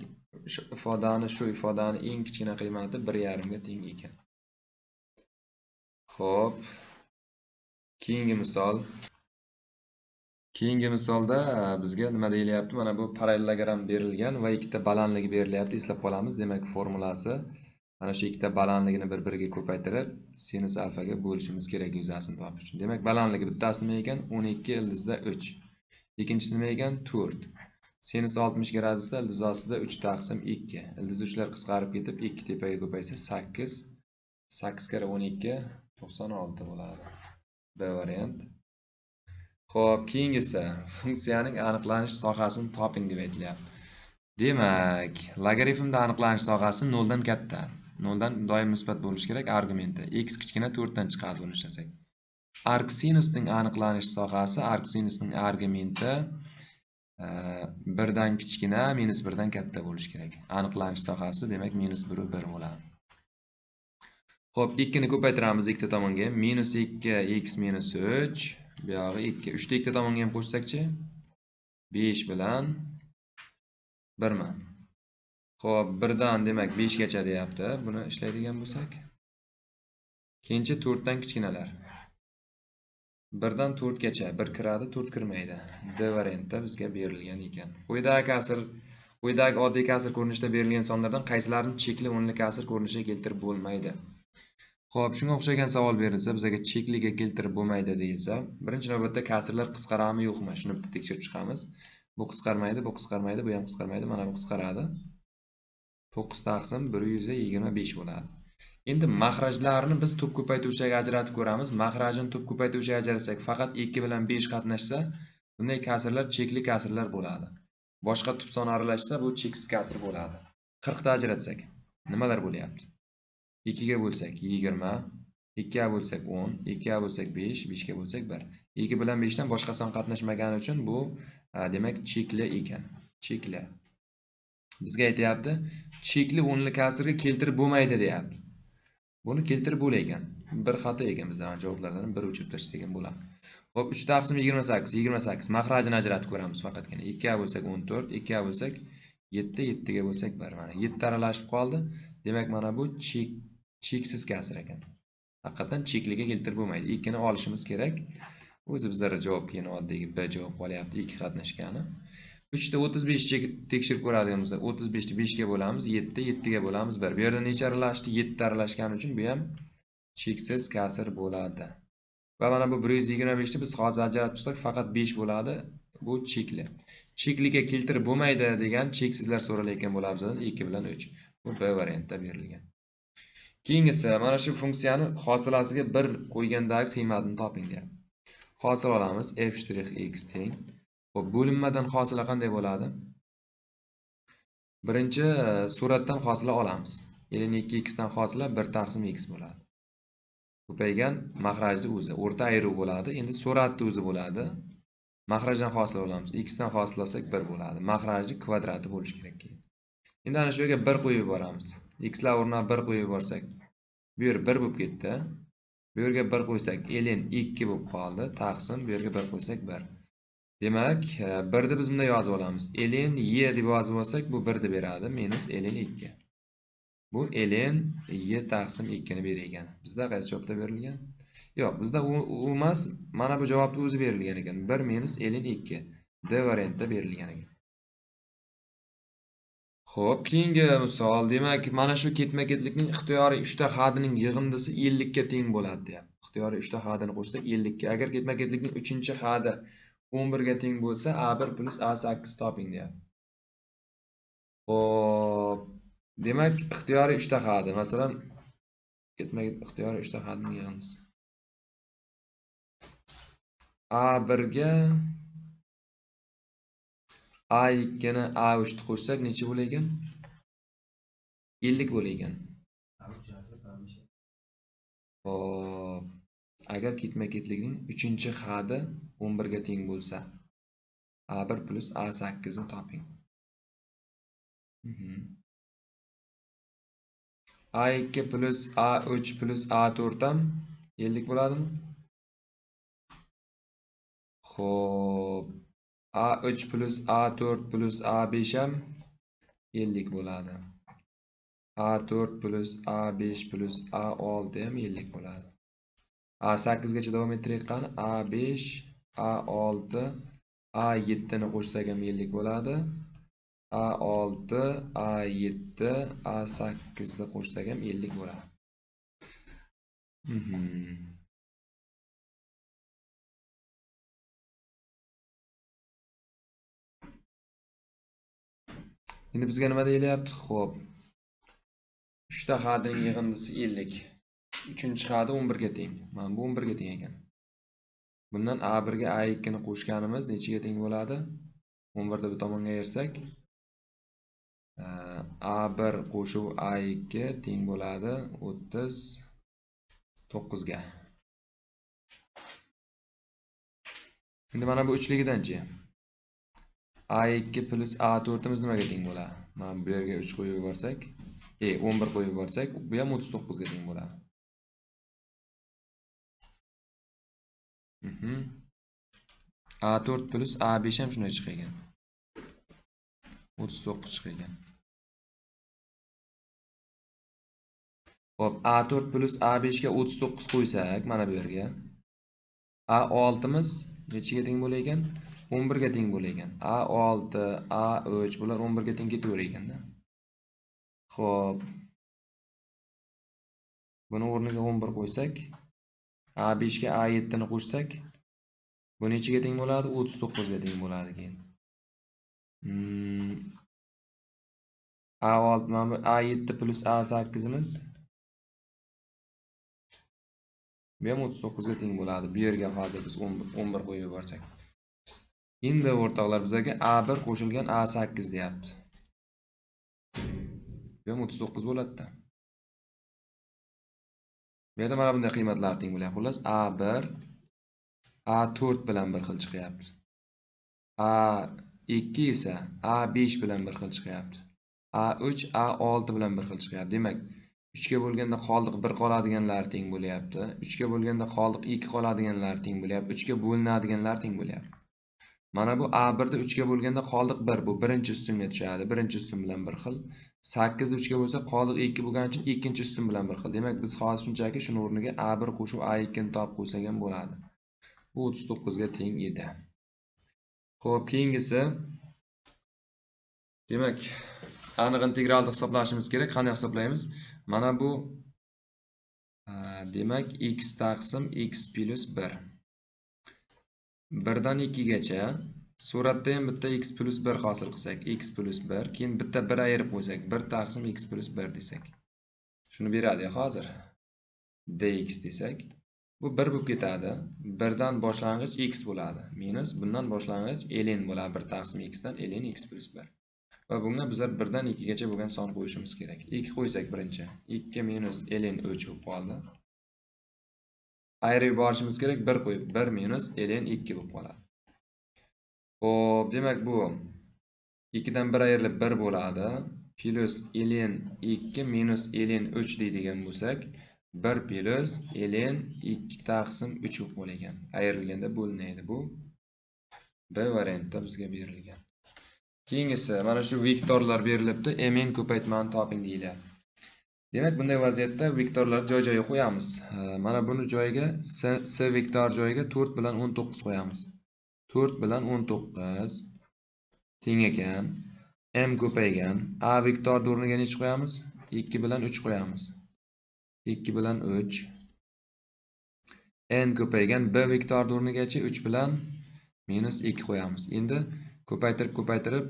shu ifodani eng kichkina qiymati 1,5 ga teng ekan. Xo'p, keyingi misol. Keyingi misolda bizga nima deyilyapti? Mana bu parallelogram berilgan va ikkita balandligi berilyapti. Eslab qolamiz. Demak, formulasi mana shu ikkita balandligini bir-biriga ko'paytirib, sinus alfaga bo'lishimiz kerak yuzasini topish uchun. Demak, balandligi bittasi nima ekan? 12 ildizda 3. Ikkinchisi nima ekan? 4. Sinus 60 gradusda ildiz ostida 3 taqsim 2. Ildiz 3lar qisqarib ketib 2 tepaga ko'paysa 8. 8 kara 12 96 bo'ladi. B variant. Xo'p, keyingisi funksiyaning aniqlanish sohasini toping deb aytilyapti. Demak, logarifmda aniqlanish sohasi 0 dan katta. 0 dan doim musbat bo'lishi kerak argumenti. X kichkina 4 dan chiqadi buni ishlasak. Arcsinusning aniqlanish sohasi, arcsinusning argumenti 1 dan kichkina, minus 1 dan katta bo'lishi kerak. Aniqlanish sohasi demak minus 1 va 1 bo'ladi. Xo'p, 2 ni ko'paytiramiz ikkita tomonga. Minus 2 x minus 3, bu yog'i 2. 3 ni ikkita tomonga ham qo'shsak-chi? 5 bilan 1 mi? Xo'p, 1 dan demak 5 gacha deyapti. Buni ishlaydigan bo'lsak. Keyinchi 4 dan kichkinalar. 1 dan 4 gacha 1 kiradi, 4 kirmaydi. D variantda bizga berilgan ekan. Quyidagi oddiy kasr ko'rinishida berilgan sonlardan qaysilarini chekli o'nli kasr ko'rinishiga keltirib bo'lmaydi? Xo'p, shunga o'xshagan savol berilsa, bizga chekliga keltirib bo'lmaydi deyilsa, birinchi navbatda kasrlar qisqaradimi yo'qmi? Shuni bitta tekshirib chiqamiz. Bu qisqarmaydi, bu qisqarmaydi, bu ham qisqarmaydi, mana bu qisqaradi. 9 taqsim 125 bo'ladi. Endi maxrajlarni biz tub ko'paytuvchiga ajratib ko'ramiz. Maxrajini tub ko'paytuvchiga ajratsak, faqat 2 bilan 5 qatnashsa, bunday kasrlar chekli kasrlar bo'ladi. Boshqa tub son aralashsa, bu cheksiz kasr bo'ladi. 40 ta ajratsak, nimalar bo'lyapti? 2 ga bo'lsak 20, 2 ga bo'lsak 10, 2 ga bo'lsak 5, 5 ga bo'lsak 1. 2 bilan 5 dan boshqa son qatnashmagani uchun bu demak chekli ekan. Chekli. Bizga aytayapti, chekli o'nli kasrga keltirib bo'lmaydi deyapti. Buni keltirib bo'lar ekan. Bir xato ekan bizda javoblardan bir o'chirib tashlasak ham bo'ladi. Xo'p, 3 taqsim 28, 28 maxrajini ajratib ko'ramiz faqatgina. 2 ga bo'lsak 14, 2 ga bo'lsak 7, 7 ga bo'lsak 1. Mana 7 aralashib qoldi. Demak, mana bu cheksiz kasr ekan. Haqiqatan chekliga keltirib bo'lmaydi. 2 ni olishimiz kerak. O'zi bizlarga javob keyin oddiygi B javob qolyapti, 2 qatnashgani. 3 ta 35 tekshirib ko'radigan bo'lsak, 35 ni 5 ga bo'lamiz, 7 7 ga bo'lamiz 1. Bu yerda necha aralashdi? 7 aralashgani uchun bu ham cheksiz kasr bo'ladi. Va mana bu 125 ni biz hozir ajratib chiqsak, faqat 5 bo'ladi. Bu chekli. Chekliga keltirib bo'lmaydi degan cheksizlar so'ralayotgan bo'ladi bizdan 2 bilan 3. Bu B variantda berilgan. Keyingisi mana shu funksiyani hosilasiga 1 qo'ygandagi qiymatini toping deyapti. Hosil olamiz f'(x) teng. Xo'p, bo'linmadan hosila qanday bo'ladi? Birinchi suratdan hosila olamiz. Ln 2x dan hosila 1 taqsim x bo'ladi. Ko'paygan maxrajni o'zi, o'rta ayruv bo'ladi. Endi suratni o'zi bo'ladi. Maxrajdan hosil olamiz. X dan hosil olsak 1 bo'ladi. Maxrajni kvadrati bo'lishi kerak keyin. Endi ana shu yerga 1 qo'yib yuboramiz. X lar o'rniga 1 qo'yib yuborsak, bu yer 1 bo'lib ketdi. Bu yerga 1 qo'ysak, ln 2 bo'lib qoldi. Taqsim bu yerga 1 qo'ysak 1. Demak, 1 ni biz bunday yozib olamiz. Ln y deb yozib olsak, bu 1 ni beradi, minus ln 2. Bu ln y taqsim 2 ni berar ekan. Bizda qaysi javobda berilgan? Yo'q, bizda u emas, mana bu javobni o'zi berilgan ekan. 1 minus ln 2 D variantda berilgan ekan. Xo'p, keyingi misol. Demak, mana shu ketma-ketlikning ixtiyoriy 3 ta hadining yig'indisi 50 ga teng bo'ladi deyapti. Ixtiyoriy 3 ta hadini qo'shsak 50 ga. Agar ketma-ketlikning 3-hadi 11 ga teng bo'lsa, A1 plus A8 toping deyapti. Xo'p, demak, ixtiyoriy 3 ta hadi, masalan, ketma-ket ixtiyoriy 3 ta hadining yig'indisi. A1 ga A2 ni A3 ni qo'shsak necha bo'lar ekan? 50 bo'lar ekan. Xo'p, agar ketma-ketlikning 3-hadi 11 ga teng bo'lsa, A1 plus A8 ni toping. A2 plus A3 plus A4 ham 50 bo'ladimi? Xo'p, A3 plus A4 plus A5 ham 50 bo'ladi. A4 plus A5 plus A6 ham 50 bo'ladi. A8 gacha davom ettiraylik qani. A5, A6, A7 ni qo'shsak ham 50 bo'ladi. A6, A7, A8 ni qo'shsak ham 50 bo'ladi. Endi bizga nima deyilyapti? Xo'p. 3 ta hadining yig'indisi 50. 3-hadi 11 ga teng. Mana bu 11 ga teng ekan. Bundan A1 ga A2 ni qo'shganimiz nechaga teng bo'ladi? 11 ni bu tomonga ayirsak, A1 qo'shuv A2 teng bo'ladi 39 ga. Endi mana bu uchligidanchi? A2 plus A4imiz nimaga teng bo'ladi? Mana bu yerga 3 qo'yib yuborsak, 11 qo'yib yuborsak, bu ham 39 ga teng bo'ladi. A4 plus A5 ham shunday chiqar ekan. 39 chiqar ekan. Xo'p, A4 plus A5 ga 39 qo'ysak, mana bu yerga A6imiz nechaga teng bo'lar ekan? 11 ga teng bo'lar ekan. A6, A3 bular 11 ga teng ketaverar ekanda. Xo'p. Buni o'rniga 11 qo'ysak, A5 ga A7 ni qo'shsak, bu nechaga teng bo'ladi? 39 ga teng bo'ladi keyin. A6 mana bu A7 plus A8imiz bu ham 39 ga teng bo'ladi. Bu yerga hozir biz 11 qo'yib yuborsak. Endi o'rtoqlar bizga A1 qo'shilgan A8 deyapti. Bu ham 39 bo'ladi-da. Bu yerda mana bunday qiymatlar teng bo'lyapti. Xullas A1 A4 bilan bir xil chiqyapti. A2 esa A5 bilan bir xil chiqyapti. A3 A6 bilan bir xil chiqyapti. Demak, 3 ga bo'lganda qoldiq 1 qoladiganlar teng bo'lyapti. 3 ga bo'lganda qoldiq 2 qoladiganlar teng bo'lyapti. 3 ga bo'linadiganlar teng bo'lyapti. Mana bu A1 da 3 ga bo'lganda qoldiq 1, bu birinchi ustunga tushadi. Birinchi ustun bilan bir xil. 8 da 3 ga bo'lsa qoldiq 2 bo'lgani uchun ikkinchi ustun bilan bir xil. Demak, biz hozir shunchaki shuni o'rniga A1 qo'shib A2 ni topib qo'ysak ham bo'ladi. Bu 39 ga teng edi. Xo'p, keyingisi. Demak, aniq integralni hisoblashimiz kerak. Qanday hisoblaymiz? Mana bu demak x taqsim x plus 1. 1 dan 2 gacha suratda ham bitta x plus 1 hosil qilsak, x plus 1, keyin bitta 1 ayirib qo'ysak, 1 taqsim x plus 1 desak. Shuni beradi hozir. Dx desak, bu 1 bo'lib ketadi. 1 dan boshlang'ich x bo'ladi. Minus bundan boshlang'ich ln bo'ladi. 1 taqsim x dan ln x plus 1. Va bunga bizlar 1 dan 2 gacha bo'lgan son qo'yishimiz kerak. 2 qo'ysak birinchi. 2 minus ln 3 bo'lib qoldi. Ayirib yuborishimiz kerak, 1 qo'yib 1 minus ln 2 bo'lib qoladi. Xo'p, demak bu 2 dan 1 ayrilib 1 bo'ladi. plus ln 2 minus ln 3 deydigan bo'lsak, 1 plus ln 2 taqsim 3 bo'lib qolar ekan. Ayrilganda bo'linadi bu. B variantda bizga berilgan. Keyingisi mana shu vektorlar berilibdi. Mn ko'paytmani toping deyilyapti. Demak, bunday vaziyatda vektorlarni joy-joyiga qo'yamiz. Mana buni joyiga S vektor joyiga 4 bilan 19 qo'yamiz. 4 bilan 19 teng ekan. M ko'paygan. A vektor o'rniga necha qo'yamiz? 2 bilan 3 qo'yamiz. 2 bilan 3. N ko'paygan. B vektor o'rnigacha 3 bilan minus 2 qo'yamiz. Endi ko'paytirib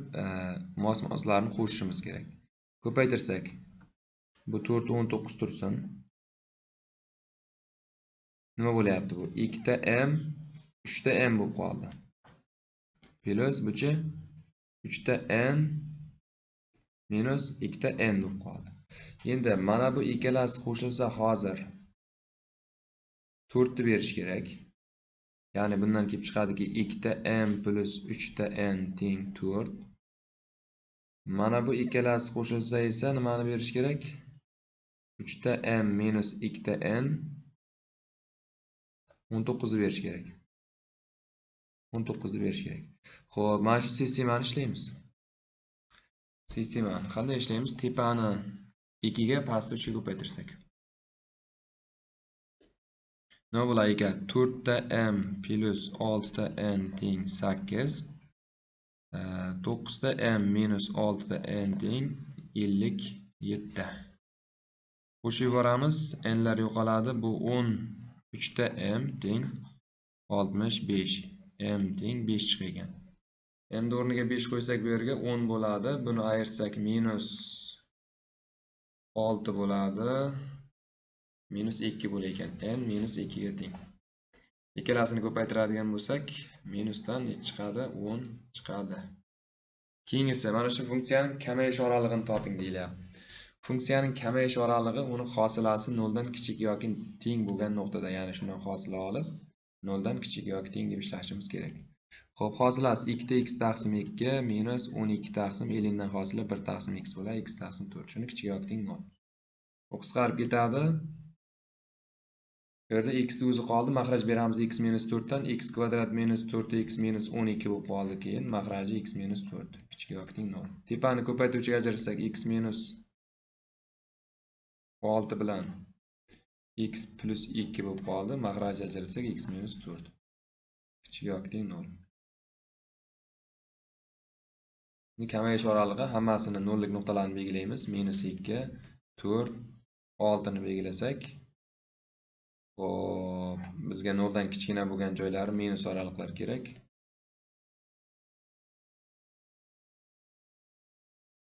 mos-moslarni qo'shishimiz kerak. Ko'paytirsak bu 4 19 tursin. Nima bo'lyapti bu? 2 ta m 3 ta m bo'lib qoldi. Plus buchi 3 ta n minus 2 ta n bo'lib qoldi. Endi mana bu ikkalasi qo'shilsa hozir 4 ni berish kerak. Ya'ni bundan kelib chiqadiki 2 ta m plus 3 ta n teng 4. Mana bu ikkalasi qo'shilsa esa nimani berish kerak? 3 ta m minus 2 ta n 19 ni berish kerak. 19 ni berish kerak. Xo'p, mana shu sistemani ishlaymiz. Sistemani qanday ishlaymiz? Tepani 2 ga, pastni 3 ga ko'paytirsak. Nima bo'ladi ekan? 4 ta m plus 6 ta n teng 8. 9 ta m minus 6 ta n teng 57. Qo'shib yuboramiz, n'lar yo'qoladi. Bu 13 ta m teng 65. M teng 5 chiqar ekan. M o'rniga 5 qo'ysak bu yerga 10 bo'ladi. Buni ayirsak minus 6 bo'ladi. Minus 2 bo'lar ekan. N minus 2 ga teng. Ikkalasini ko'paytiradigan bo'lsak, minusdan necha chiqadi? 10 chiqadi. Keyingisi mana shu funksiyaning kamayish oralig'ini toping deyilyapti. Funksiyaning kamayish oralig'i uni hosilasi 0 dan kichik yoki teng bo'lgan nuqtada, ya'ni shundan hosila olib 0 dan kichik yoki teng deb ishlashimiz kerak. Xo'p, hosilasi 2 ta x taqsim 2 minus 12 taqsim ln dan hosila 1 taqsim x bo'ladi, x taqsim 4. Shuni kichik yoki teng 0. Bu qisqarib ketadi. Bu yerda x ni o'zi qoldi. Maxraj beramiz x minus 4 dan x kvadrat minus 4x minus 12 bo'lib qoldi. Keyin maxraji x minus 4 kichik yoki teng 0. Tepani ko'paytiruvchiga ajratsak x minus 6 bilan x plus 2 bo'lib qoldi. Maxraj ajratsak x minus 4 kichik yoki teng 0. Endi kamayish oralig'i hammasini nollik nuqtalarni belgilaymiz. Minus 2, 4, 6 ni belgilasak, xo'p, bizga 0 dan kichkina bo'lgan joylari minus oraliqlar kerak.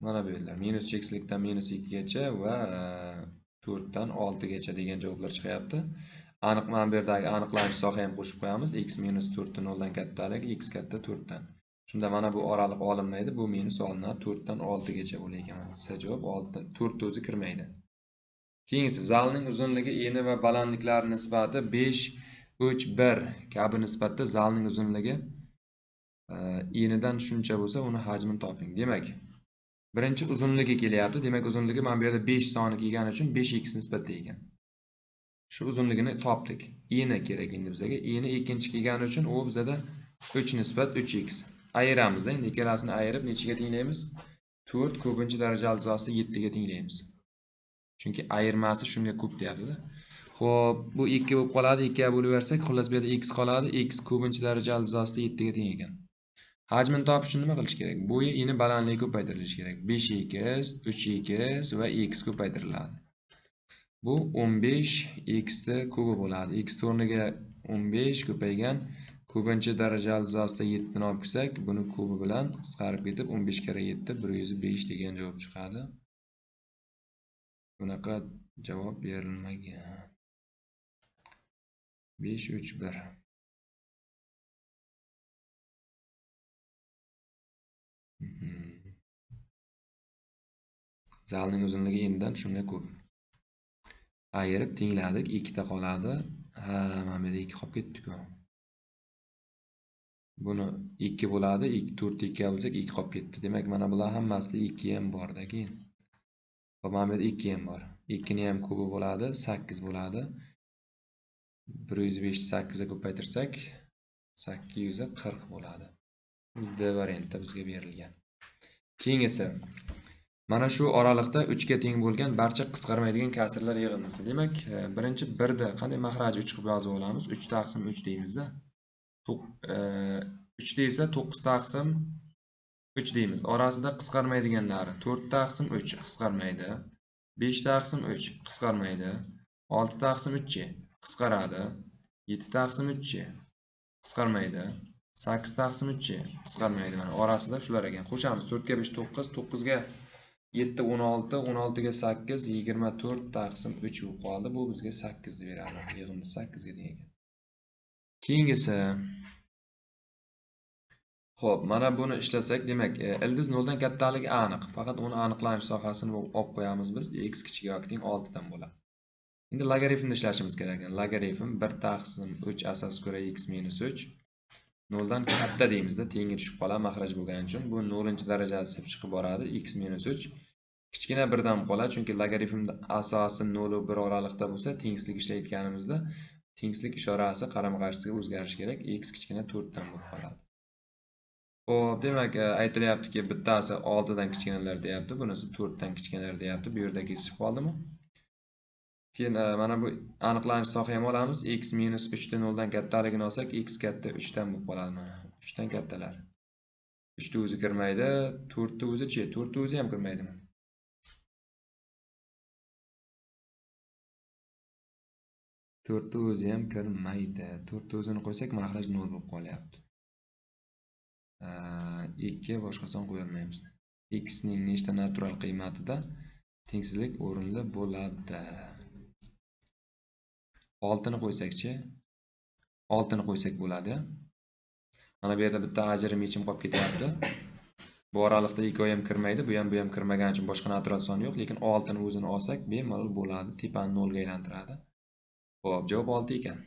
Mana bu yerlar minus cheksizlikdan minus 2 gacha va 4 dan 6 gacha degan javoblar chiqyapti. Aniq mana bu yerdagi aniqlanish soha ham qo'shib qo'yamiz. X minus 4 ni 0 dan kattaligi, x katta 4 dan. Shunda mana bu oraliq olinmaydi, bu minus olinadi 4 dan 6 gacha bo'lar ekan. Mana S javob 6 dan 4 o'zi kirmaydi. Keyingisi zalning uzunligi eni va balandliklari nisbati 5 3 1 kabi nisbatda zalning uzunligi enidan shuncha bo'lsa, uni hajmini toping. Demak, birinchi uzunligi kelyapti. Demak, uzunligi mana bu yerda 5 soni kelgani uchun 5x nisbatda ekan. Shu uzunligini topdik. Eni kerak endi bizga. Eni ikkinchi kelgani uchun u bizada 3 nisbat 3x. Ayiramiz endi ikkalasini ayirib nechaga tenglaymiz? 4 ko'pinchi darajali asosida 7 ga tenglaymiz. Chunki ayirmasi shunga ko'p deyapti-da. Xo'p, bu 2 bo'lib qoladi, 2 ga bo'lib bersak, xullas bu yerda x qoladi. X ko'pinchi darajali asosida 7 ga teng ekan. Hajmini topish uchun nima qilish kerak? Bo'yi eni balandligi ko'paytirilishi kerak. 5x, 3x va x ko'paytiriladi. Bu 15x ni kubi bo'ladi. X o'rniga 15 ko'paygan ko'pinchi darajali asosida 7 ni olib kelsak, buni kubi bilan qisqarib ketib 15 karra 7 105 degan javob chiqadi. Bunaqa javob berilmagan. 5 3 1. Zalning uzunligi endan shunga ko'p. Ayirib tengladik, 2 ta qoladi. Ha, mana bu yerda 2 qolib ketdi-ku. Buni 2 bo'ladi, 2 4 2 ga bo'lsak 2 qolib ketdi. Demak, mana bular hammasida 2 ham bor-da keyin. Xo'p, mana bu yerda 2 ham bor. 2 ni ham kubi bo'ladi, 8 bo'ladi. 105 ni 8 ga ko'paytirsak 840 bo'ladi. D variantda bizga berilgan. Keyingisi, mana shu oraliqda 3 ga teng bo'lgan barcha qisqarmaydigan kasrlar yig'indisi. Demak, birinchi 1 da qanday mahraj 3 qilib yozib olamiz? 3 taqsim 3 deymizda. 3 desa 9 taqsim 3 deymiz. Orasida qisqarmaydiganlari 4 taqsim 3 qisqarmaydi. 5 taqsim 3 qisqarmaydi. 6 taqsim 3 qisqaradi. 7 taqsim 3 qisqarmaydi. 8 taqsim 3 qisqarmaydi. Mana orasida shular ekan. Qo'shamiz. 4 ga 5 9, 9 ga 7 16, 16 ga 8 24 taqsim 3 bo'lib qoldi. Bu bizga 8 deb beradi. Yig'indi 8 ga teng ekan. Keyingisi, xo'p, mana buni ishlasak, demak, ildiz 0 dan kattaligi aniq. Faqat uni aniqlanish sohasini olib qo'yamiz biz. X kichik yoki teng 6 dan bo'ladi. Endi logarifmni ishlashimiz kerak ekan. Logarifm 1 taqsim 3 asos ko'ra x minus 3 0 dan katta deymizda, tengga tushib qoladi mahraj bo'lgani uchun. Bu 0-darajasi chiqib boradi. X minus 3 kichkina 1 dan qoladi, chunki logarifmning asosi 0 va 1 oraliqda bo'lsa, tengsizlik ishlayotganimizda tengsizlik ishorasi qarama-qarshisiga o'zgarishi kerak. X kichkina 4 dan bo'lib qoladi. Xo'p, demak, aytilyaptiki, bittasi 6 dan kichkinalar deyapti, bunisi 4 dan kichkinalar deyapti. Bu yerda kesishib qoldimi? Keyin mana bu aniqlanish soha ham olamiz. X minus 3 dan 0 dan kattaligini olsak, x katta 3 dan bo'lib qoladi mana. 3 dan kattalar. 3 ta o'zi kirmaydi, 4 ta o'zi-chi? 4 ta o'zi ham kirmaydimi? 4 ta o'zi ham kirmaydi. 4 ta o'zini qo'ysak, mahraj 0 bo'lib qolyapti. 2 boshqa son qo'ya olmaymiz. X ning nechta natural qiymatida tengsizlik o'rinli bo'ladi? 6 ni qo'ysakchi? 6 ni qo'ysak bo'ladi. Mana bu yerda bitta ajrim yechim qolib ketyapti. Bu oraliqda ikkovi ham kirmaydi, bu ham bu ham kirmagani uchun boshqa natural son yo'q, lekin 6 ni o'zini olsak bemalol bo'ladi. Tepani 0 ga aylantiradi. Xo'p, javob 6 ekan.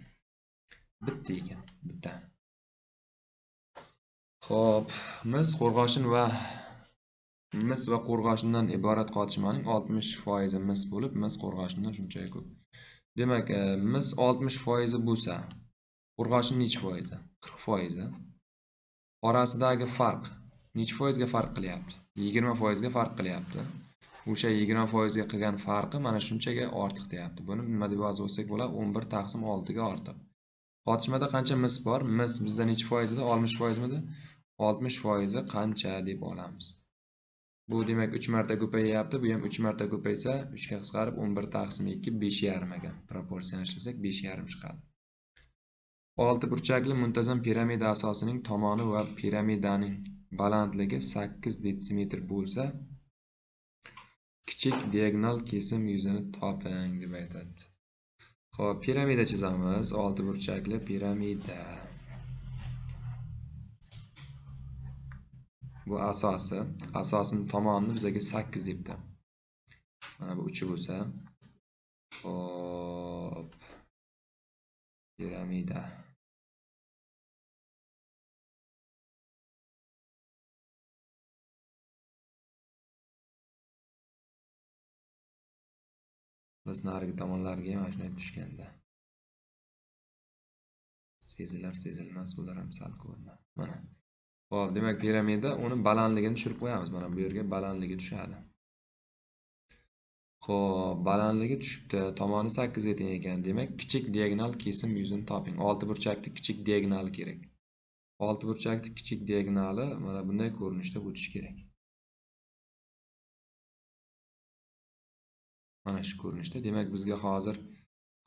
Bitta ekan, bitta. Xo'p, mis va qo'rg'oshindan iborat qotishmaning 60% mis bo'lib, mis qo'rg'oshindan shuncha ko'p. Demak, mis 60% bo'lsa, qo'rg'oshin necha foizi? 40%. Orasidagi farq necha foizga farq qilyapti? 20% ga farq qilyapti. O'sha 20% ga qilgan farqi mana shunchaga ortiq deyapti. Buni nima deb yozib olsak bo'ladi? 11 taqsim 6 ga ortiq. Qotishmada qancha mis bor? Mis bizda necha foiz edi? 60% midi? 60% qancha deb olamiz. Bu demak 3 marta ko'payyapti. Bu ham 3 marta ko'paysa 3 ga qisqarib 11 taqsim 2 5,5 ekan. Proporsiyani ishlasak 5,5 chiqadi. 6 burchakli muntazam piramida asosining tomoni va piramidaning balandligi 8 desimetr bo'lsa, kichik diagonal kesim yuzini toping deb aytadi. Xo'p, piramida chizamiz. 6 burchakli piramida. Bu asosi, asosining tomonini bizga 8 debdi. Mana bu 3 bo'lsa. Xo'p. Piramida. Biz narigi tomonlarga ham shunday tushganda sezilar, sezilmas bular ham sal ko'rinadi. Mana. Xo'p, demak piramida uni balandligini tushirib qo'yamiz. Mana bu yerga balandligi tushadi. Xo'p, balandligi tushibdi. Tomoni 8 ga teng ekan. Demak, kichik diagonal kesim yuzini toping. 6 burchakli kichik diagonal kerak. 6 burchakli kichik diagonali mana bunday ko'rinishda o'tishi kerak. Mana shu ko'rinishda. Demak, bizga hozir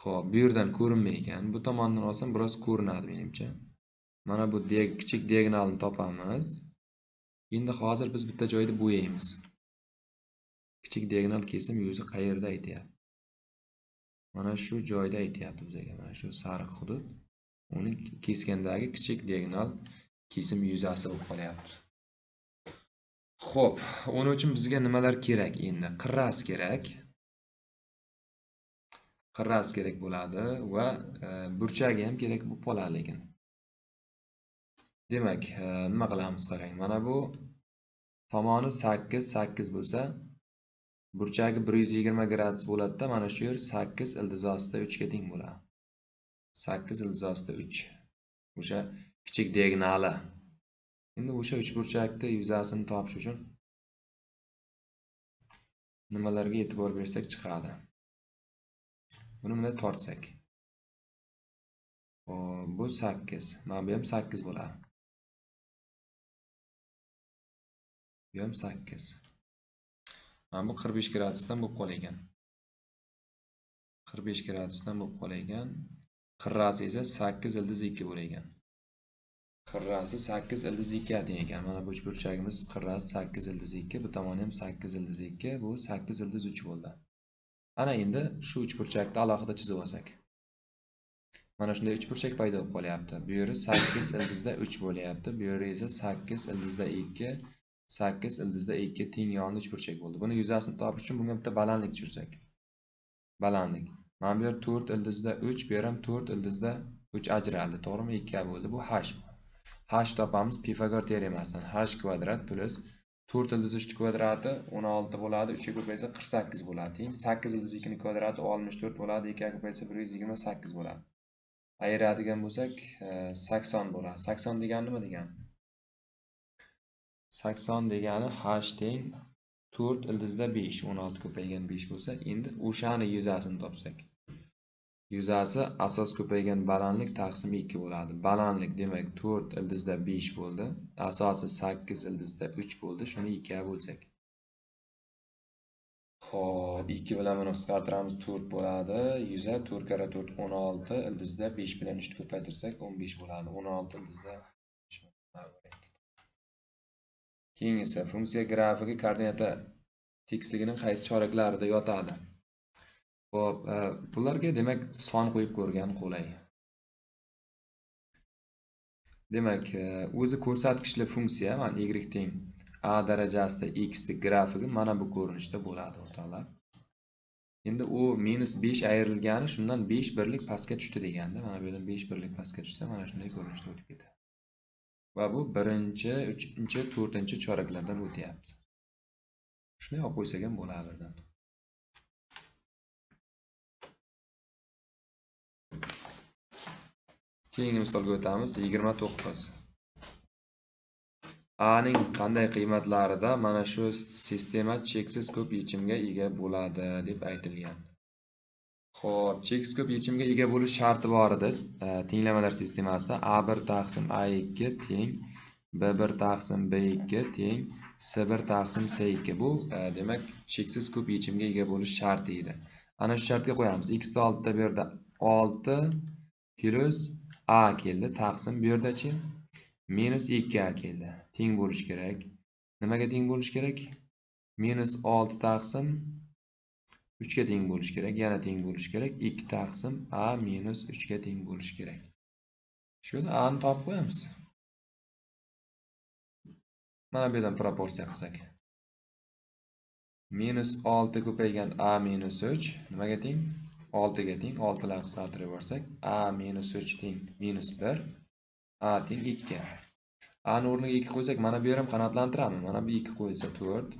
xo'p, bu yerdan ko'rinmay ekan. Bu tomondan olsam biroz ko'rinadi menimcha. Mana bu kichik diagonalni topamiz. Endi hozir biz bitta joyda bo'yaymiz. Kichik diagonal kesim yuzi qayerda aytyapti? Mana shu joyda aytyapti bizga. Mana shu sariq hudud. Uni keskandagi kichik diagonal kesim yuzasi bo'lib qolyapti. Xo'p, uning uchun bizga nimalar kerak endi? Qirras kerak. Qirras kerak bo'ladi va burchagi ham kerak bo'lib qoladi lekin. Demak, nima qilamiz qarang. Mana bu tomoni 8, 8 bo'lsa, Burchagi 120 gradus bo'ladi-da, mana shu yer 8 ildiz ostida 3 ga teng bo'ladi. 8 ildiz ostida 3. O'sha kichik diagonali. Endi o'sha uchburchakni yuzasini topish uchun nimalarga e'tibor bersak chiqadi. Buni bunday tortsak. Xo'p, bu 8. Mana bu ham 8 bo'ladi. Bu ham 8. Mana bu 45 gradusdan bo'lib qolar ekan. 45 gradusdan bo'lib qolar ekan. Qirrasi esa 8 ildiz 2 bo'lar ekan. Qirrasi 8 ildiz 2 ga teng ekan. Mana bu uchburchagimiz qirrasi 8 ildiz 2, bu tomoni ham 8 ildiz 2, bu 8 ildiz 3 bo'ldi. Ana endi shu uchburchakni alohida chizib olsak. Mana shunday uchburchak paydo bo'lib qolyapti. Bu yeri 8 ildizda 3 bo'lyapti. Bu yeri esa 8 ildizda 2, 8 ildizda 2 teng yonli uchburchak bo'ldi. Buni yuzasini topish uchun bunga bitta balandlik tushirsak. Balandlik. Mana bu yer 4 ildizda 3, bu yer ham 4 ildizda 3 ajraldi. To'g'rimi? 2 bo'ldi. Bu h. H topamiz Pifagor teoremasidan. H kvadrat plus 4 ildiz 3 kvadrati 16 bo'ladi, 3 ga ko'paysa 48 bo'ladi. Teng 8 ildiz 2 ning kvadrati 64 bo'ladi, 2 ga ko'paysa 128 bo'ladi. Ayiradigan bo'lsak 80 bo'ladi. 80 degani nima degani? 80 degani h teng 4 ildizda 5, 16 ko'paygan 5 bo'lsa, endi o'shani yuzasini topsak. Yuzasi asos ko'paygan balandlik taqsim 2 bo'ladi. Balandlik demak 4 ildizda 5 bo'ldi. Asosi 8 ildizda 3 bo'ldi. Shuni 2 ga bo'lsak. Xo'p, 2 bilan buni qisqartiramiz, 4 bo'ladi. Yuza 4 karra 4 16 ildizda 5 bilan 3 ni ko'paytirsak 15 bo'ladi. 16 ildizda 5. Keyingisi funksiya grafigi koordinata tekisligining qaysi choraklarida yotadi? Xo'p, bularga demak son qo'yib ko'rgan qulay. Demak, o'zi ko'rsatkichli funksiya, mana y teng a darajasida x ning grafigi mana bu ko'rinishda bo'ladi, o'rtoqlar. Endi u -5 ayrilgani shundan 5 birlik pastga tushdi deganda, mana bu yerdan 5 birlik pastga tushsa, mana shunday ko'rinishda o'tib ketadi. Va bu 1-chi, 3-chi, 4-chi choraklardan o'tyapti. Shunday olib qo'ysak ham bo'ladi birdan. Keyingi misolga o'tamiz. 29. A ning qanday qiymatlarida mana shu sistema cheksiz ko'p yechimga ega bo'ladi deb aytilgan. Xo'p, cheksiz ko'p yechimga ega bo'lish sharti bor edi. Tenglamalar sistemasida A1 taqsim A2 teng B1 taqsim B2 teng C1 taqsim C2. Bu demak cheksiz ko'p yechimga ega bo'lish sharti edi. Ana shu shartga qo'yamiz. X ni 6 da bu yerda 6 plus A keldi, taqsim bu yerdachi minus 2A keldi. Teng bo'lish kerak. Nimaga teng bo'lish kerak? Minus 6 taqsim 3 ga teng bo'lish kerak. Yana teng bo'lish kerak. 2 taqsim A minus 3 ga teng bo'lish kerak. Shu yerda A ni topib qo'yamiz. Mana bu yerdan proporsiya qilsak. Minus 6 ko'paygan A minus 3 nimaga teng? 6 ga teng. 6 bilan qisqartirib yuborsak, A minus 3 teng minus 1, A teng 2. A ni o'rniga 2 qo'ysak, mana bu yer ham qanoatlantiradimi? Mana bu 2 qo'yilsa 4.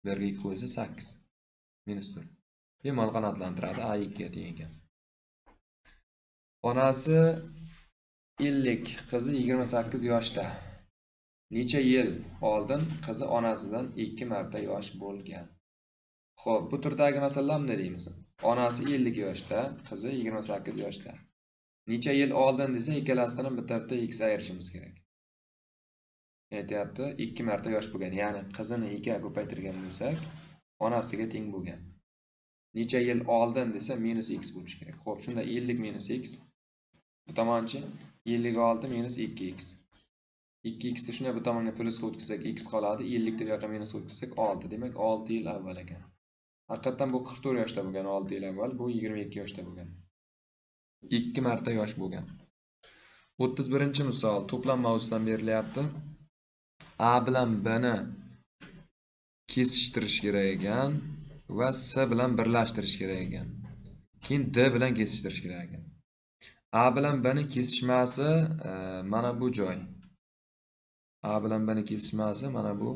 Bu yerga 2 qo'yilsa 8. Minus 4. Bemalol qanoatlantiradi. A 2 ga teng ekan. Onasi 50, qizi 28 yoshda. Necha yil oldin qizi onasidan 2 marta yosh bo'lgan? Xo'p, bu turdagi masalalar nima deymiz? Onasi 50 yoshda, qizi 28 yoshda. Necha yil oldin desa, ikkalasidan ham bitta-bitta x ayirishimiz kerak. Aytyapti, 2 marta yosh bo'lgan, ya'ni qizini 2 ga ko'paytirgan bo'lsak, onasiga teng bo'lgan. Necha yil oldin desa minus x bo'lishi kerak. Xo'p, shunda 50 minus x bu tomonchi 56 minus 2x. 2x ni shunday bu tomonga plyus qilib o'tkazsak x qoladi, 50 ni bu yoqqa minus qilib o'tkazsak 6. Demak 6 yil avval ekan. Haqiqatan bu 44 yoshda bo'lgan 6 yil avval, bu 22 yoshda bo'lgan. 2 marta yosh bo'lgan. 31-misol to'plam mavzusidan berilyapti. A bilan B ni kesishtirish kerak ekan va C bilan birlashtirish kerak ekan. Keyin D bilan kesishtirish kerak ekan. A bilan B ni kesishmasi mana bu joy. A bilan B ni kesishmasi mana bu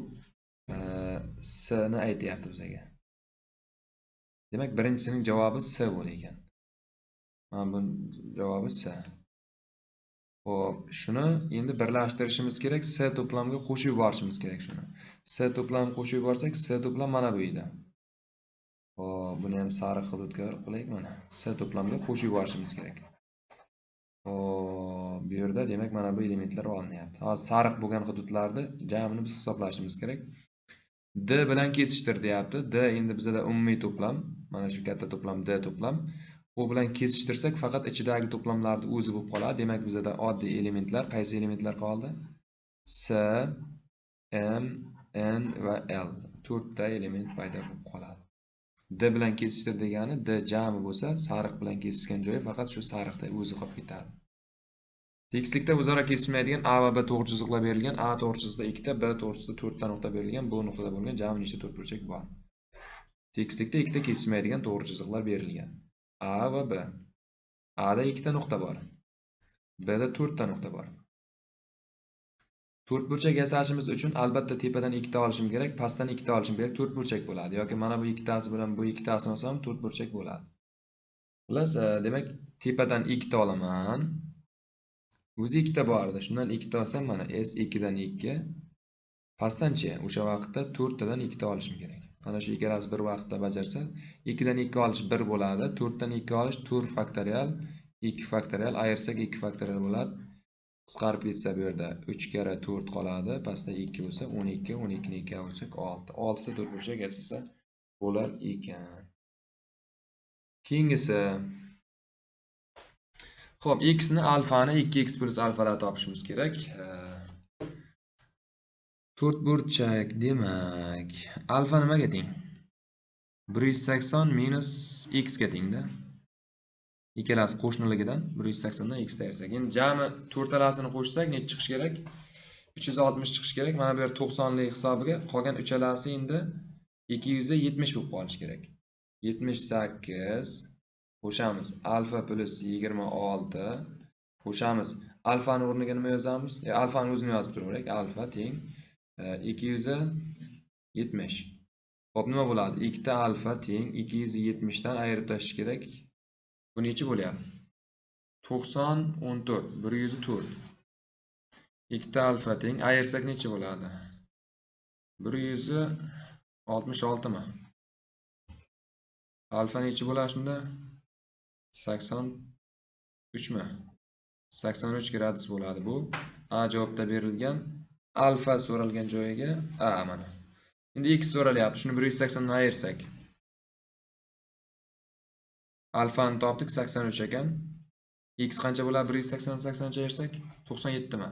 S ni aytyapti bizga. Demak, birinchisining javobi S bo'lar ekan. Mana buning javobi S. Xo'p, shuni endi birlashtirishimiz kerak, S to'plamga qo'shib yuborishimiz kerak shuni. S to'plam qo'shib yuborsak, S to'plam mana bu yerda. Xo'p, buni ham sariq hududga qo'yaylik mana. S to'plamga qo'shib yuborishimiz kerak. Xo'p, bu yerda demak mana bu elementlar olinyapti. Hozir sariq bo'lgan hududlarni jamini biz hisoblashimiz kerak. D bilan kesishtir deyapti. D endi bizada umumiy to'plam, mana shu katta to'plam D to'plam. U bilan kesishtirsak faqat ichidagi to'plamlarni o'zi bo'lib qoladi. Demak, bizada oddiy elementlar, qaysi elementlar qoldi? S, M, N va L. 4 ta element paydo bo'lib qoladi. D bilan kesishtir degani D jami bo'lsa, sariq bilan kesishgan joyi faqat shu sariqda o'zi qolib ketadi. Tekislikda o'zaro kesishmaydigan A va B to'g'ri chiziqlar berilgan. A to'g'ri chiziqda 2 ta, B to'g'ri chiziqda 4 ta nuqta berilgan. Bu nuqtada bo'lgan jami nechta to'rtburchak bor? Tekislikda 2 ta kesishmaydigan to'g'ri chiziqlar berilgan. A va B. A da 2 ta nuqta bor. B da 4 ta nuqta bor. To'rtburchak yasashimiz uchun albatta tepadan 2 ta olishim kerak, pastdan 2 ta olishim kerak, to'rtburchak bo'ladi. Yoki mana bu ikkitasi bilan bu ikkitasini olsam to'rtburchak bo'ladi. Xullas, demak, tepadan 2 ta olaman. O'zi 2 ta bor edi. Shundan 2 ta olsam mana S 2 dan 2. Pastdanchi o'sha vaqtda 4 tadan 2 ta olishim kerak. Mana shu ikkalasi bir vaqtda bajarsa, 2 dan 2 olish 1 bo'ladi, 4 dan 2 olish 4 faktorial, 2 faktorial ayirsak 2 faktorial bo'ladi. Qisqarib ketsa bu yerda 3 karra 4 qoladi, pastda 2 bo'lsa 12, 12 ni 2 ga bo'lsak 6. 6 ta to'rtburchak yasasa bo'lar ekan. Keyingisi. Xo'p, x ni alfani 2x plus alfalar topishimiz kerak. To'rtburchak demak, alfa nimaga teng? 180 minus x ga tengda. Ikkalasi qo'shniligidan 180 dan x ta ayirsak. Endi jami to'rtalasini qo'shsak necha chiqish kerak? 360 chiqish kerak. Mana bu yer 90 lik hisobiga qolgan uchalasi endi 270 bo'lib qolishi kerak. 78 qo'shamiz alfa plus 26 qo'shamiz. Alfani o'rniga nima yozamiz? Alfani o'zini yozib turaylik. Alfa teng 270. Xo'p, nima bo'ladi? 2 ta alfa teng 270 dan ayirib tashlash kerak. Bu necha bo'lyapti? 90 14 104. 2 ta alfa teng ayirsak necha bo'ladi? 166 mi? Alfa necha bo'ladi shunda? 83 mi? 83 gradus bo'ladi bu. A javobda berilgan alfa so'ralgan joyiga A mana. Endi x so'ralyapti. Shuni 180 dan ayirsak. Alfani topdik 83 ekan. X qancha bo'ladi? 180 83 ayirsak 97 mi?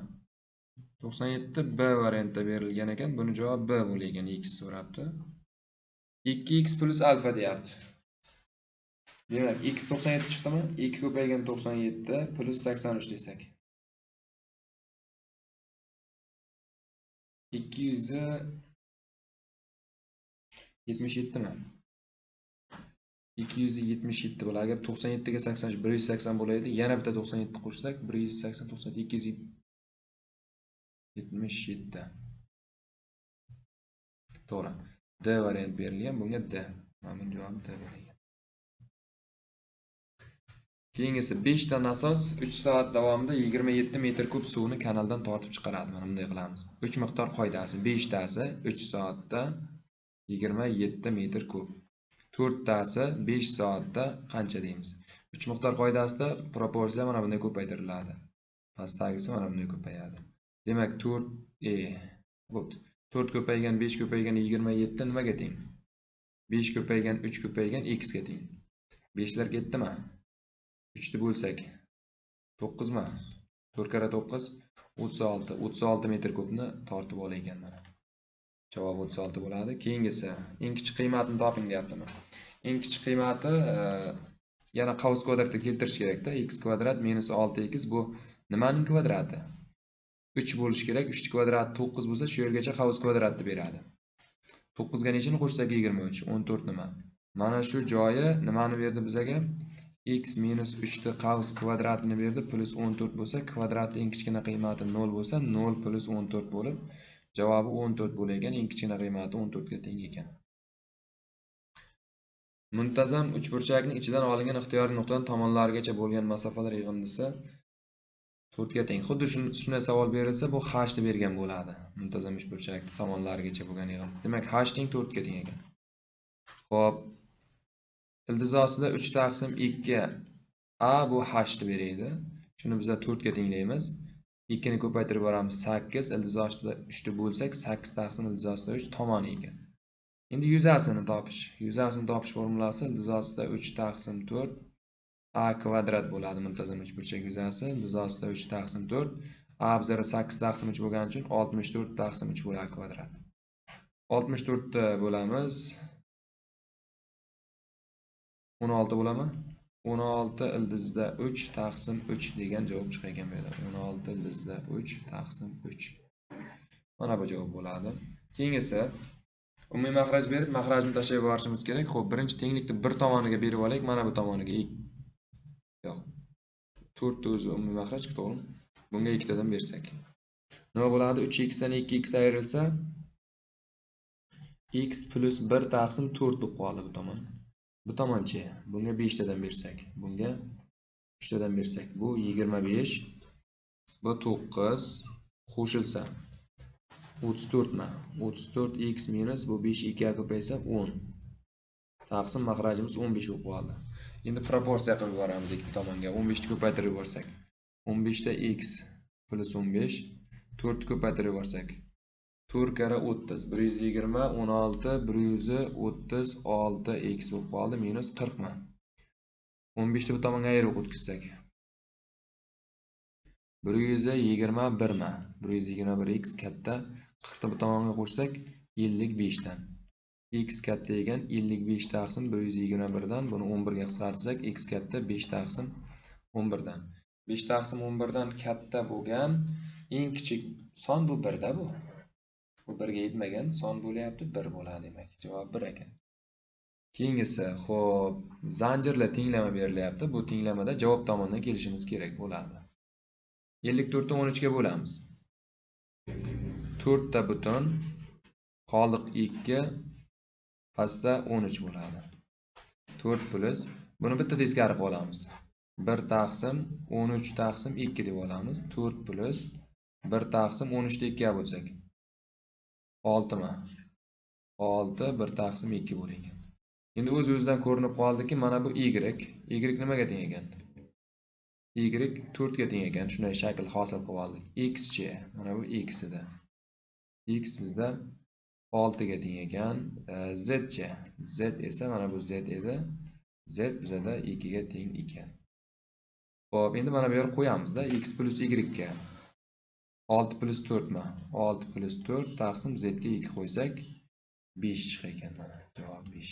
97 B variantda berilgan ekan. Buni javobi B bo'lgan. X so'rabdi. 2x plus alfa deyapti. Demak, x 97 chiqdimi? 2 ko'paygan 97 plus 83 desak. 277 mi? 277 bo'ladi. Agar 97 ga 83 180 bo'laydi, yana bitta 97 qo'shsak 180 97 277. To'g'ri. D variant berilgan, bunga D. Mana buning javobi D bo'ladi. Keyingisi 5 ta nasos 3 soat davomida 27 metr kub suvni kanaldan tortib chiqaradi. Mana bunday qilamiz. 3 miqdor qoidasi 5 tasi 3 soatda 27 metr kub. 4 tasi 5 soatda qancha deymiz? 3 miqdor qoidasida proporsiya mana bunday ko'paytiriladi. Pastdagisi mana bunday ko'payadi. Demak 4 bo'pti. 4 ko'paygan 5 ko'paygan 27 nimaga teng? 5 ko'paygan 3 ko'paygan x ga teng. 5 lar ketdimi? 3 ni bo'lsak 9 mi? 4 karra 9 36. 36 metr kubni tortib olaygan mana. Javob 36 bo'ladi. Keyingisi eng kichik qiymatini toping deyaptimi? Eng kichik qiymati yana qavs kvadratga keltirish kerakda. X kvadrat minus 6x bu nimaning kvadrati? 3 bo'lishi kerak. 3 kvadrati 9 bo'lsa, shu yergacha qavs kvadratni beradi. 9 ga nechini qo'shsak 23, 14 nima? Mana shu joyi nimani berdi bizaga? X minus 3 ni qavs kvadratini berdi, plus 14 bo'lsa, kvadratning eng kichkina qiymati 0 bo'lsa, 0 plus 14 bo'lib, Javobi 14 bo'lar ekan. Eng kichkina qiymati 14 ga teng ekan. Muntazam uchburchakning ichidan olingan ixtiyoriy nuqtadan tomonlarigacha bo'lgan masofalar yig'indisi 4 ga teng. Xuddi shunday savol berilsa, bu h ni bergan bo'ladi. Muntazam uchburchakning tomonlarigacha bo'lgan yig'indi. Demak, h teng 4 ga teng ekan. Xo'p. Ildiz ostida 3 taqsim 2 a bu h ni beradi. Shuni biz 4 ga tenglaymiz. 2 ni ko'paytirib boramiz 8, ildiz ostida 3 ni bo'lsak 8 taqsim ildiz ostida 3 tomoni ekan. Endi yuzasini topish. Yuzasini topish formulasi ildiz ostida 3 taqsim 4 a kvadrat bo'ladi. Muntazam uchburchak yuzasi ildiz ostida 3 taqsim 4, a bizga 8 taqsim 3 bo'lgani uchun 64 taqsim 3 bo'ladi kvadrat. 64 ta bo'lamiz. 16 bo'ladimi? 16 ildizda 3 taqsim 3 degan javob chiqar ekan bu yerda. 16 ildizda 3 taqsim 3. Mana bu javob bo'ladi. Keyingisi umumiy maxraj berib, maxrajni tashlab yuborishimiz kerak. Xo'p, birinchi tenglikni bir tomoniga berib olaylik, mana bu tomoniga. Yo'q. 4 ta o'zi umumiy maxraj, to'g'rimi? Bunga ikkitadan bersak. Nima bo'ladi? 3x dan 2x ayrilsa x plus 1 taqsim 4 bo'lib qoldi bu tomon. Bu tomonchi, bunga 5 tadan bersak, bunga 3 tadan bersak, bu 25, bu 9 qo'shilsa 34 mi? 34x minus bu 5 2 ga ko'paysa 10. Taqsim maxrajimiz 15 bo'lib qoldi. Endi proporsiya qilib yuboramiz ikki tomonga. 15 ni ko'paytirib yuborsak, 15 ta x plus 15, 4 ni ko'paytirib yuborsak 4 karra 30, 120, 16, 136 x bo'lib qoldi, minus 40 mi? 15 ni bu tomonga ayirib o'tkazsak 121 mi? 121 x katta, 40 ni bu tomonga qo'shsak 55 dan. X katta ekan 55 taqsim 121 dan, buni 11 ga qisqartirsak x katta 5 taqsim 11 dan. 5 taqsim 11 dan katta bo'lgan eng kichik son bu 1 da bu. Bu 1 ga yetmagan son bo'lyapti, 1 bo'ladi demak. Javob 1 ekan. Keyingisi, xo'p, zanjirli tenglama berilyapti. Bu tenglamada javob tomonidan kelishimiz kerak bo'ladi. 54 ni 13 ga bo'lamiz. 4 ta butun, qoldiq 2, pastda 13 bo'ladi. 4 plus, buni bitta teskari qilib olamiz. 1 taqsim 13 taqsim 2 deb olamiz. 4 plus 1 taqsim 13 ni 2 ga bo'lsak 6 mi? 6 1 taqsim 2 bo'lar ekan. Endi o'z-o'zidan ko'rinib qoldiki, mana bu y. Y nimaga teng ekan? Y 4 ga teng ekan. Shunday shakl hosil qilib oldik. X chi? Mana bu x edi. X bizda 6 ga teng ekan. Z chi? Z esa mana bu z edi. Z bizda 2 ga teng ekan. Xo'p, endi mana bu yerga qo'yamizda x plus y ga. 6 plus 4 mi? 6 plus 4 taqsim z ga 2 qo'ysak 5 chiqar ekan mana. Javob 5.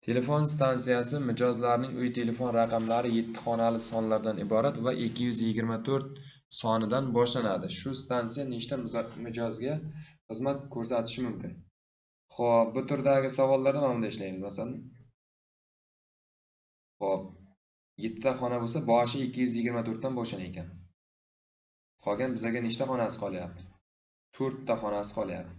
Telefon stansiyasi mijozlarning uy telefon raqamlari 7 xonali sonlardan iborat va 224 sonidan boshlanadi. Shu stansiya nechta mijozga xizmat ko'rsatishi mumkin? Xo'p, bu turdagi savollarda mana bunday ishlaymiz. Masalan, xo'p, 7 ta xona bo'lsa, boshi 224 dan boshlanar ekan. Qolgan bizga nechta xonasi qolyapti? 4 ta xonasi qolyapti.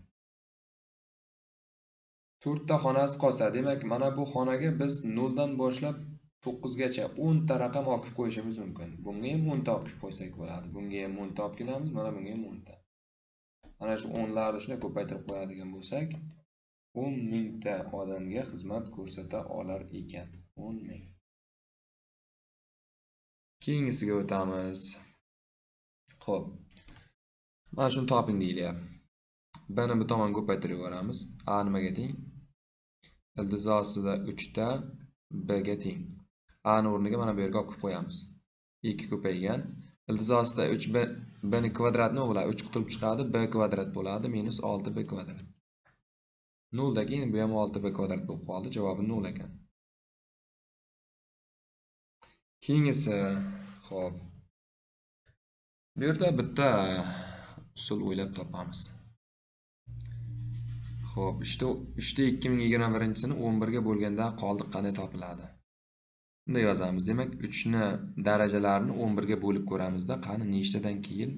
4 ta xonasi qolsa, demak, mana bu xonaga biz 0 dan boshlab 9 gacha 10 ta raqam olib kelib qo'yishimiz mumkin. Bunga ham 10 ta olib kelib qo'ysak bo'ladi. Bunga ham 10 ta olib kelamiz, mana bunga ham 10 ta. Mana shu 10larni shunday ko'paytirib qo'yadigan bo'lsak, 10 mingta odamga xizmat ko'rsata olar ekan. 10 ming. Keyingisiga o'tamiz. Xo'p. Mana shuni toping deyilyapti. B ni bu tomonga ko'paytirib yuboramiz. A nimaga teng? Ildiz ostida 3 ta B ga teng. A ni o'rniga mana bu yerga olib kelib qo'yamiz. 2 ko'paygan. Ildiz ostida 3 B, B ni kvadrat nima bo'ladi? 3 qutulib chiqadi, B kvadrat bo'ladi, minus 6 B kvadrat. 0 dan keyin bu ham 6 B kvadrat bo'lib qoldi. Javobi 0 ekan. Keyingisi, xo'p. Bu yerda bitta usul o'ylab topamiz. Xo'p, 3 ta 2021-sini 11 ga bo'lganda qoldiq qanday topiladi? Bunda yozamiz. Demak, 3 ni darajalarini 11 ga bo'lib ko'ramizda, qani nechtadan keyin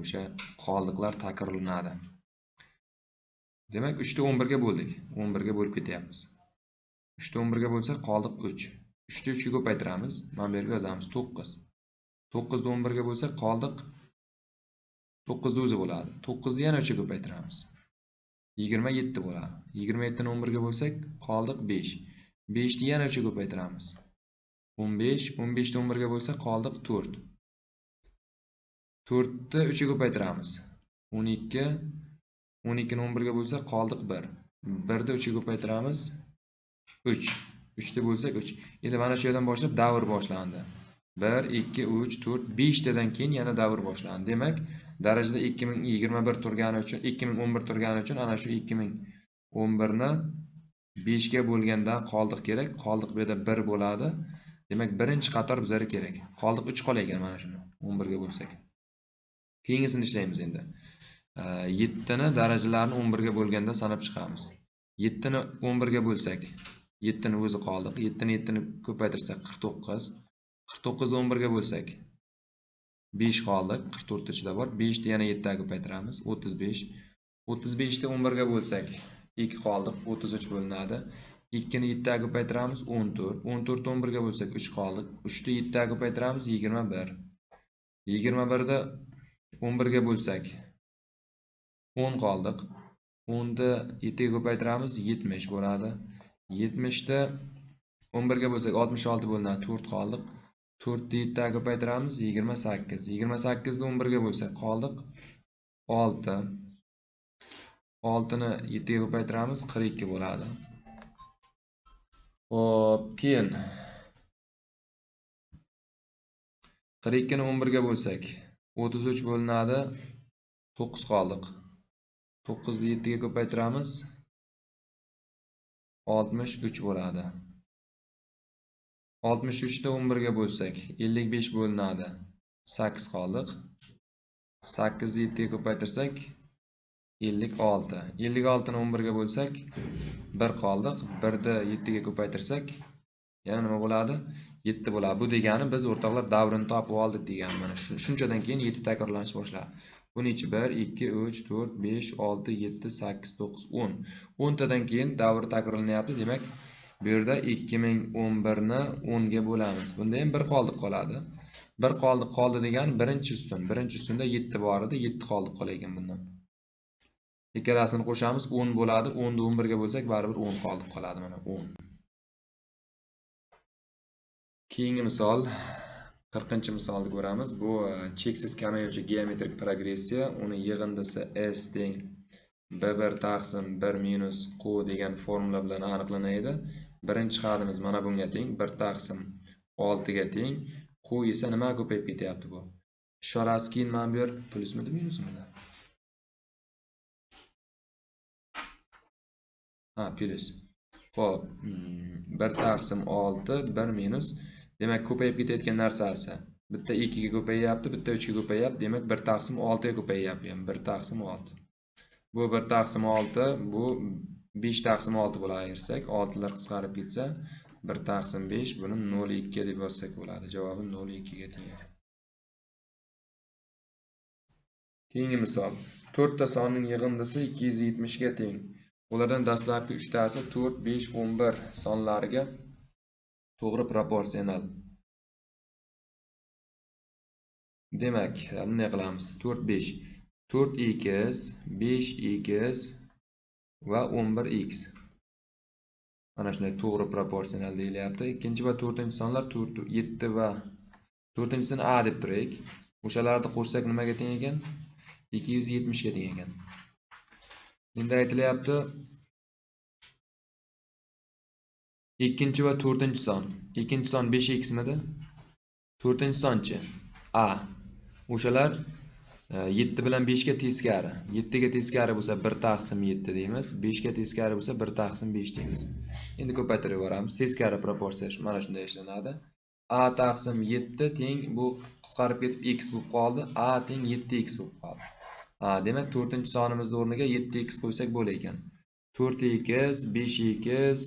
o'sha qoldiqlar takrorlanadi. Demak, 3 ni 11 ga bo'ldik. 11 ga bo'lib ketyapmiz. 3 ni 11 ga bo'lsak, qoldiq 3. 3 ni 3 ga ko'paytiramiz. Mana bu yerga yozamiz 9. 9 ni 11 ga bo'lsak, qoldiq 9 ni o'zi bo'ladi. 9 ni yana 3 ga ko'paytiramiz. 27 bo'ladi. 27 ni 11 ga bo'lsak, qoldiq 5. 5 ni yana 3 ga ko'paytiramiz. 15, 15 ni 11 ga bo'lsak, qoldiq 4. 4 ni 3 ga ko'paytiramiz. 12, 12 ni 11 ga bo'lsak, qoldiq 1. 1 ni 3 ga ko'paytiramiz. 3. 3 ni bo'lsak 3. Endi mana shu yerdan boshlab davr boshlandi. 1, 2, 3, 4, 5 tadan keyin yana davr boshlandi. Demak, darajada 2021 turgani uchun, 2011 turgani uchun ana shu 2011 ni 5 ga bo'lganda qoldiq kerak. Qoldiq bu yerda 1 bo'ladi. Demak, birinchi qator bizga kerak. Qoldiq 3 qolar ekan mana shuni 11 ga bo'lsak. Keyingisini ishlaymiz endi. 7 ni darajalarini 11 ga bo'lganda sanab chiqamiz. 7 ni 11 ga bo'lsak, 7 ni o'zi qoldiq. 7 ni 7 ni ko'paytirsak 49. 49 ni 11 ga bo'lsak 5 qoldiq. 44 ichida bor. 5 ni yana 7 ga ko'paytiramiz. 35. 35 ni 11 ga bo'lsak 2 qoldiq. 33 bo'linadi. 2 ni 7 ga ko'paytiramiz 14. 14 ni 11 ga bo'lsak 3 qoldiq. 3 ni 7 ga ko'paytiramiz 21. 21 ni 11 ga bo'lsak 10 qoldiq. 10 ni 7 ga ko'paytiramiz 70 bo'ladi. 70 ni 11 ga bo'lsak 66 bo'linadi. 4 qoldiq. 4 ni 7 ga ko'paytiramiz 28. 28 ni 11 ga bo'lsak qoldiq 6. 6 ni 7 ga ko'paytiramiz 42 bo'ladi. Xo'p, keyin 42 ni 11 ga bo'lsak 33 bo'linadi. 9 qoldiq. 9 ni 7 ga ko'paytiramiz 63 bo'ladi. 63 ni 11 ga bo'lsak 55 bo'linadi. 8 qoldiq. 8 ni 7 ga ko'paytirsak 56. 56 ni 11 ga bo'lsak 1 qoldiq. 1 ni 7 ga ko'paytirsak yana nima bo'ladi? 7 bo'ladi. Bu degani biz o'rtoqlar davrini topib oldik degani. Mana shunchadan keyin 7 takrorlanish boshladi. Buning ichi 1, 2, 3, 4, 5, 6, 7, 8, 9, 10. 10 tadan keyin davr takrorlanyapti. Demak, bu yerda 2011 ni 10 ga bo'lamiz. Bunda ham 1 qoldiq qoladi. 1 qoldiq qoldi degani birinchi ustun. Birinchi ustunda 7 bor edi, 7 qoldiq qolar ekan bundan. Ikkalasini qo'shamiz, 10 bo'ladi. 10 ni 11 ga bo'lsak, baribir 10 qoldiq qoladi. Mana 10. Keyingi misol 40-misolni ko'ramiz. Bu cheksiz kamayuvchi geometrik progressiya. Uni yig'indisi S teng B1 taqsim 1 minus Q degan formula bilan aniqlanadi. Birinchi hadimiz mana bunga teng, 1 taqsim 6 ga teng. Q esa nima ko'payib ketyapti bu? Ishorasi keyin mana bu yer plyusmidi, minusmidi? Ha, plyus. Xo'p, 1 taqsim 6 1 minus, demak ko'payib ketayotgan narsasi bitta 2 ga ko'payyapti, bitta 3 ga ko'payyapti. Demak 1 taqsim 6 ga ko'payyapti. Ya'ni 1 taqsim 6. Bu 1 taqsim 6, bu 5 taqsim 6 bo'ladi ayirsak, 6lar qisqarib ketsa 1 taqsim 5, buni 0.2 deb yozsak bo'ladi. Javobi 0.2 ga teng ekan. Keyingi misol. 4 ta sonning yig'indisi 270 ga teng. Ulardan dastlabki 3 tasi 4, 5, 11 sonlariga to'g'ri proporsional. Demak, bunday qilamiz. 4, 5. 4x, 5x va 11x. Mana shunday to'g'ri proporsional deyilyapti. Ikkinchi va to'rtinchi sonlar 4, 7 va to'rtinchisini a deb turaylik. O'shalarni qo'shsak nimaga teng ekan? 270 ga teng ekan. Endi aytilyapti ikkinchi va to'rtinchi son. Ikkinchi son 5x midi? To'rtinchi sonchi a. O'shalar 7 bilan 5 ga teskari. 7 ga teskari bo'lsa 1 taqsim 7 deymiz. 5 ga teskari bo'lsa 1 taqsim 5 deymiz. Endi ko'paytirib yuboramiz. Teskari proporsiya mana shunday ishlanadi. A taqsim 7 teng, bu qisqarib ketib x bo'lib qoldi. A teng 7x bo'lib qoldi. A, demak to'rtinchi sonimizni o'rniga 7x qo'ysak bo'lar ekan. 4x, 5x,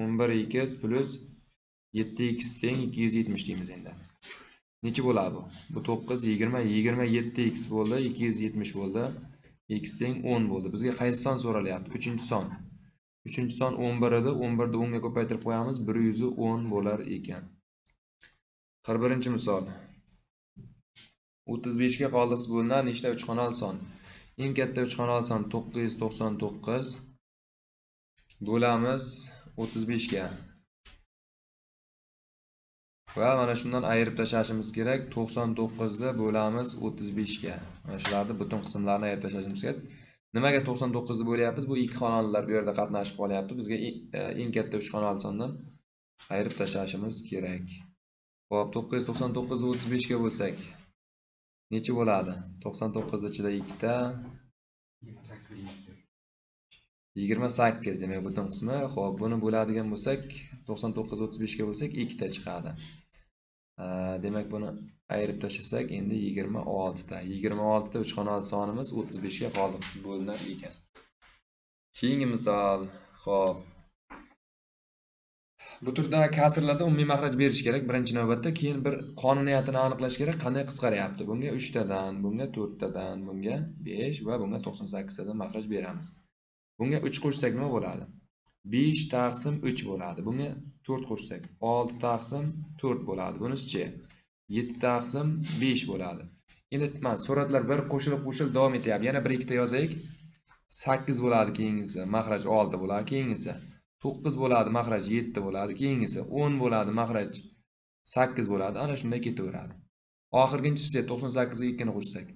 11x plus 7x teng 270 deymiz endi. Necha bo'ladi bu? Bu 9, 20, 27 x bo'ldi, 270 bo'ldi. X teng 10 bo'ldi. Bizga qaysi son so'ralyapti? 3-son. 3-son 11 edi. 11 ni 10 ga ko'paytirib qo'yamiz, 110 bo'lar ekan. 41-misol. 35 ga qoldiqsiz bo'linadi nechta uch xonali son? Eng katta uch xonali son 999 bo'lamiz 35 ga. Va mana shundan ayirib tashlashimiz kerak. 99 ni bo'lamiz 35 ga. Mana shularni butun qismlarini ayirib tashlashimiz kerak. Nimaga 99 ni bo'lyapmiz? Bu ikki xonalilar bu yerda qatnashib qolyapti. Bizga eng katta uch xonali sondan ayirib tashlashimiz kerak. Xo'p, 999 ni 35 ga bo'lsak necha bo'ladi? 99 ichida 2 ta 28, demak butun qismi. Xo'p, buni bo'ladigan bo'lsak 99 35 ga bo'lsak 2 ta chiqadi. Demak buni ayirib tashlasak endi 26 ta. 26 ta uch xonali sonimiz 35 ga qoldiqsiz bo'linar ekan. Keyingi misol. Xo'p. Bu turdagi kasrlarda umumiy maxraj berish kerak birinchi navbatda, keyin bir qonuniyatini aniqlash kerak, qanday qisqaryapti. Bunga 3 tadan, bunga 4 tadan, bunga 5 va bunga 98 tadan maxraj beramiz. Bunga 3 qo'shsak nima bo'ladi? 5 taqsim 3 bo'ladi. Bunga 4 qo'shsak 6 taqsim 4 bo'ladi. Bunisi-chi 7 taqsim 5 bo'ladi. Endi mana suratlar bir qo'shilib davom etyapti. Yana bir ikkita yozaylik. 8 bo'ladi keyingisi, maxraj 6 bo'ladi keyingisi. 9 bo'ladi, maxraj 7 bo'ladi, keyingisi 10 bo'ladi, maxraj 8 bo'ladi. Ana shunday ketaveradi. Oxirginchisi 98 ga 2 ni qo'shsak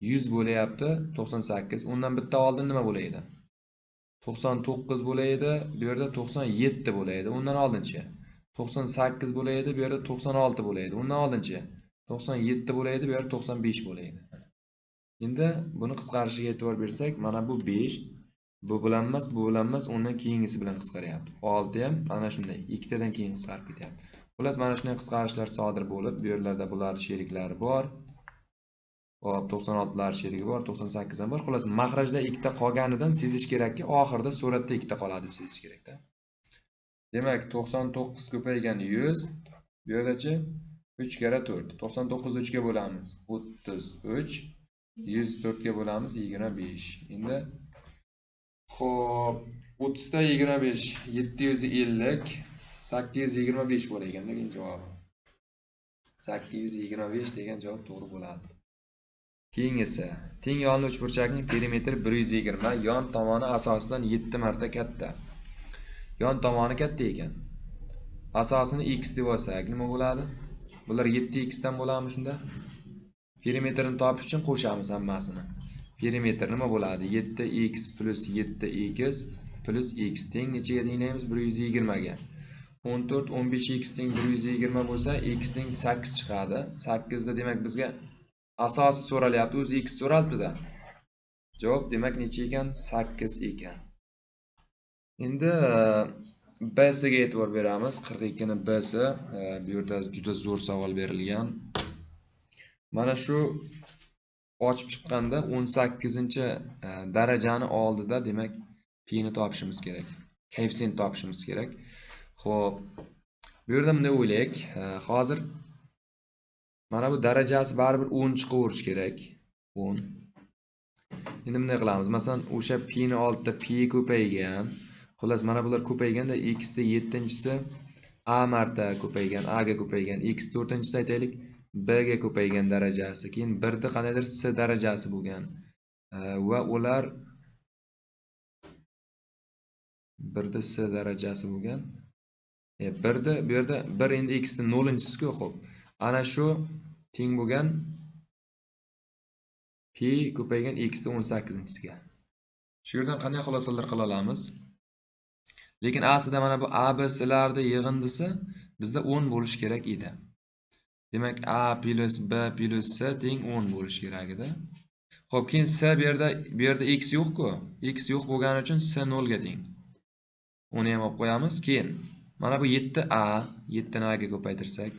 100 bo'lyapti, 98. Undan bitta oldin nima bo'laydi? 99 bo'laydi, bu yerda 97 bo'laydi. Undan oldinchi 98 bo'laydi, bu yerda 96 bo'laydi. Undan oldinchi 97 bo'laydi, bu yerda 95 bo'laydi. Endi buni qisqarishiga e'tibor bersak, mana bu 5, bu bilan emas, bu bilan emas, undan keyingisi bilan qisqaryapti. 6 ham mana shunday ikkitadan keyin qisqarib ketyapti. Xullas, mana shunday qisqarishlar sodir bo'lib, bu yerlarda bular sheriklari bor. Hop, 96 lar sherigi bor, 98 ham bor. Xullas, maxrajda ikkita qolganidan sezish kerakki, oxirida suratda ikkita qoladi deb sezish kerakda. Demak, 99 ko'paygan 100, bu yerdachi 3 karra 4. 99 ni 3 ga bo'lamiz, 33, 104 ga bo'lamiz, 25. Endi xo'p, 30 ta 25, 750, 825 bo'lar ekan degan javobi. 825 degan javob to'g'ri bo'ladi. Keyingisi, teng yonli uchburchakning perimetri 120, yon tomoni asosidan 7 marta katta. Yon tomoni katta ekan. Asosini x deb olsak nima bo'ladi? Bular 7x dan bo'ladimi shunda? Perimetrini topish uchun qo'shamiz hammasini. Perimetr nima bo'ladi? 7x plus 7x plus x teng nechaga tenglaymiz? 120 ga. 14 15x teng 120 bo'lsa, x teng 8 chiqadi. 8 da demak bizga asosi so'ralyapti, o'zi x so'ralibdi-da. Javob demak necha ekan? 8 ekan. Endi B ga e'tibor beramiz. 42 ni B si, bu yerda juda zo'r savol berilgan. Mana shu ochib chiqqanda 18 darajani oldida demak pi ni topishimiz kerak. Koeffitsient topishimiz kerak. Xo'p, bu yerda bunday o'ylaylik. Hozir mana bu darajasi baribir 10 chiqaverish kerak. 10. Endi bunday qilamiz. Masalan, o'sha pi ni oldida pi ko'paygan. Xullas, mana bular ko'payganda x ni 7-chisi a marta ko'paygan, a ga ko'paygan, x 4-chisi aytaylik b ga ko'paygan darajasi, keyin 1 da qandaydir c darajasi bo'lgan. Va ular 1 da c darajasi bo'lgan. 1 da bu yerda 1 endi x ni 0-chisi-ku, xo'p. Ana shu teng bo'lgan pi ko'paygan x ni 18-chisiga. Shu yerdan qanday xulosalar qila olamiz? Lekin aslida mana bu a, b, c larda yig'indisi bizda 10 bo'lishi kerak edi. Demak, a plus b plus c teng 10 bo'lishi kerak edi. Xo'p, keyin c bu yerda x yo'q-ku. X yo'q bo'lgani uchun c 0 ga teng. Uni ham olib qo'yamiz. Keyin mana bu 7a, 7 ni a ga ko'paytirsak,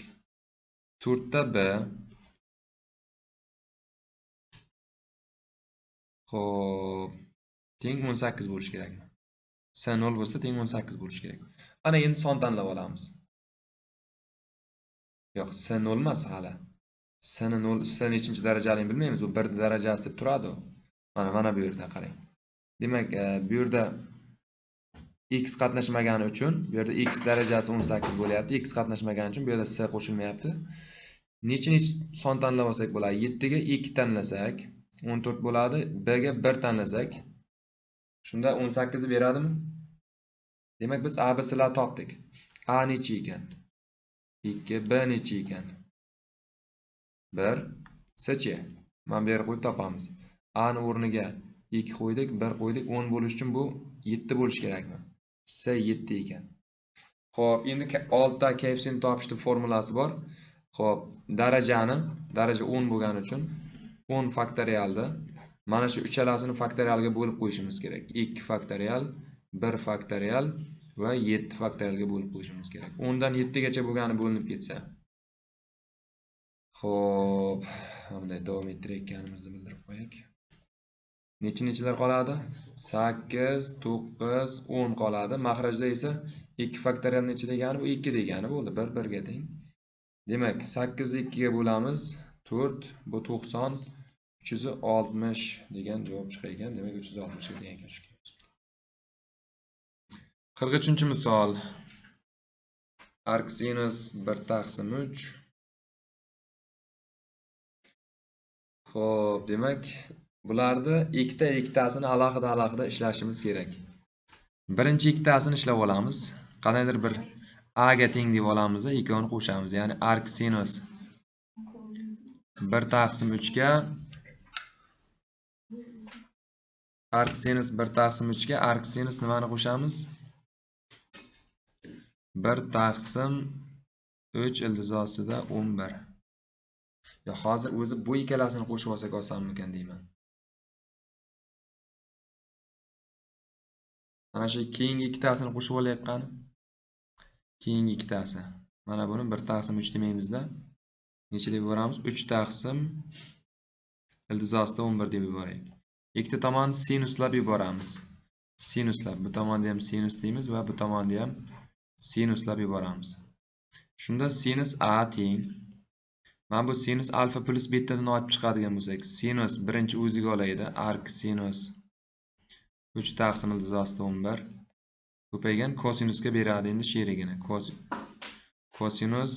4 ta b. Xo'p, teng 18 bo'lishi kerak. C 0 bo'lsa teng 18 bo'lishi kerak. Ana endi son tanlab olamiz. Yo'q, C 0 emas hali. S ni 0, S nechinchi darajaligini bilmaymiz, u 1 darajasi deb turadi u. Mana bu yerda qarang. Demak, bu yerda x qatnashmagani uchun, bu yerda x darajasi 18 bo'lyapti. X qatnashmagani uchun bu yerda s qo'shilmayapti. Necha son tanlab olsak bo'ladi? 7 ga 2 tanlasak 14 bo'ladi, b ga 1 tanlasak shunda 18 ni beradimi? Demak, biz a, b, c lar topdik. A necha ekan? 2, b necha ekan? 1, c chi? Mana bu yerga qo'yib topamiz. A ni o'rniga 2 qo'ydik, 1 qo'ydik, 10 bo'lish uchun bu 7 bo'lishi kerakmi? C 7 ekan. Xo'p, endi 6 ta koeffitsient topishning formulasi bor. Xo'p, daraja 10 bo'lgani uchun 10 faktorialda mana shu uchalasini faktorialga bo'lib qo'yishimiz kerak. 2 faktorial, 1 faktorial va 7 faktorialga bo'lib qo'yishimiz kerak. 10 dan 7 gacha bo'lgani bo'linib ketsa. Xo'p, bunday davom ettirayotganimizni bildirib qo'yaylik. Necha-nechalar qoladi? 8, 9, 10 qoladi. Maxrajda esa 2 faktorial necha degani? Bu 2 degani bo'ldi. 1 1 ga teng. Demak, 8 ni 2 ga bo'lamiz. 4, bu 90, 360 degan javob chiqar ekan. Demak, 360 ga teng ekan shu. 43-misol. Arcsinus 1/3. Xo'p, demak, bularni ikkitasini alohida ishlashimiz kerak. Birinchi ikkitasini ishlab olamiz. Qandaydir bir a ga teng deb olamiz, ikkovini qo'shamiz. Ya'ni arcsinus 1/3 ga arcsinus 1/3 ga arcsinus nimani qo'shamiz? 1/3 ildiz ostida 11. Yo, hozir o'zi bu ikkalasini qo'shib olsak osonmikan deyman. Mana shu keyingi ikkitasini qo'shib olaylik qani. Keyingi ikkitasi. Mana buni 1/3 demaymizda. Necha deb yuboramiz? 3 ildiz ostida 11 deb yuboraylik. Ikkita tomonni sinuslab yuboramiz. Sinuslab. Bu tomonni ham sinus deymiz va bu tomonni ham sinuslab yuboramiz. Shunda sinus a teng. Mana bu sinus alfa plus betadan olib chiqadigan bo'lsak, sinus birinchi o'ziga olaydi. Arc sinus 3 ildiz ostida 11 ko'paygan kosinusga beradi endi sherigini. Kosinus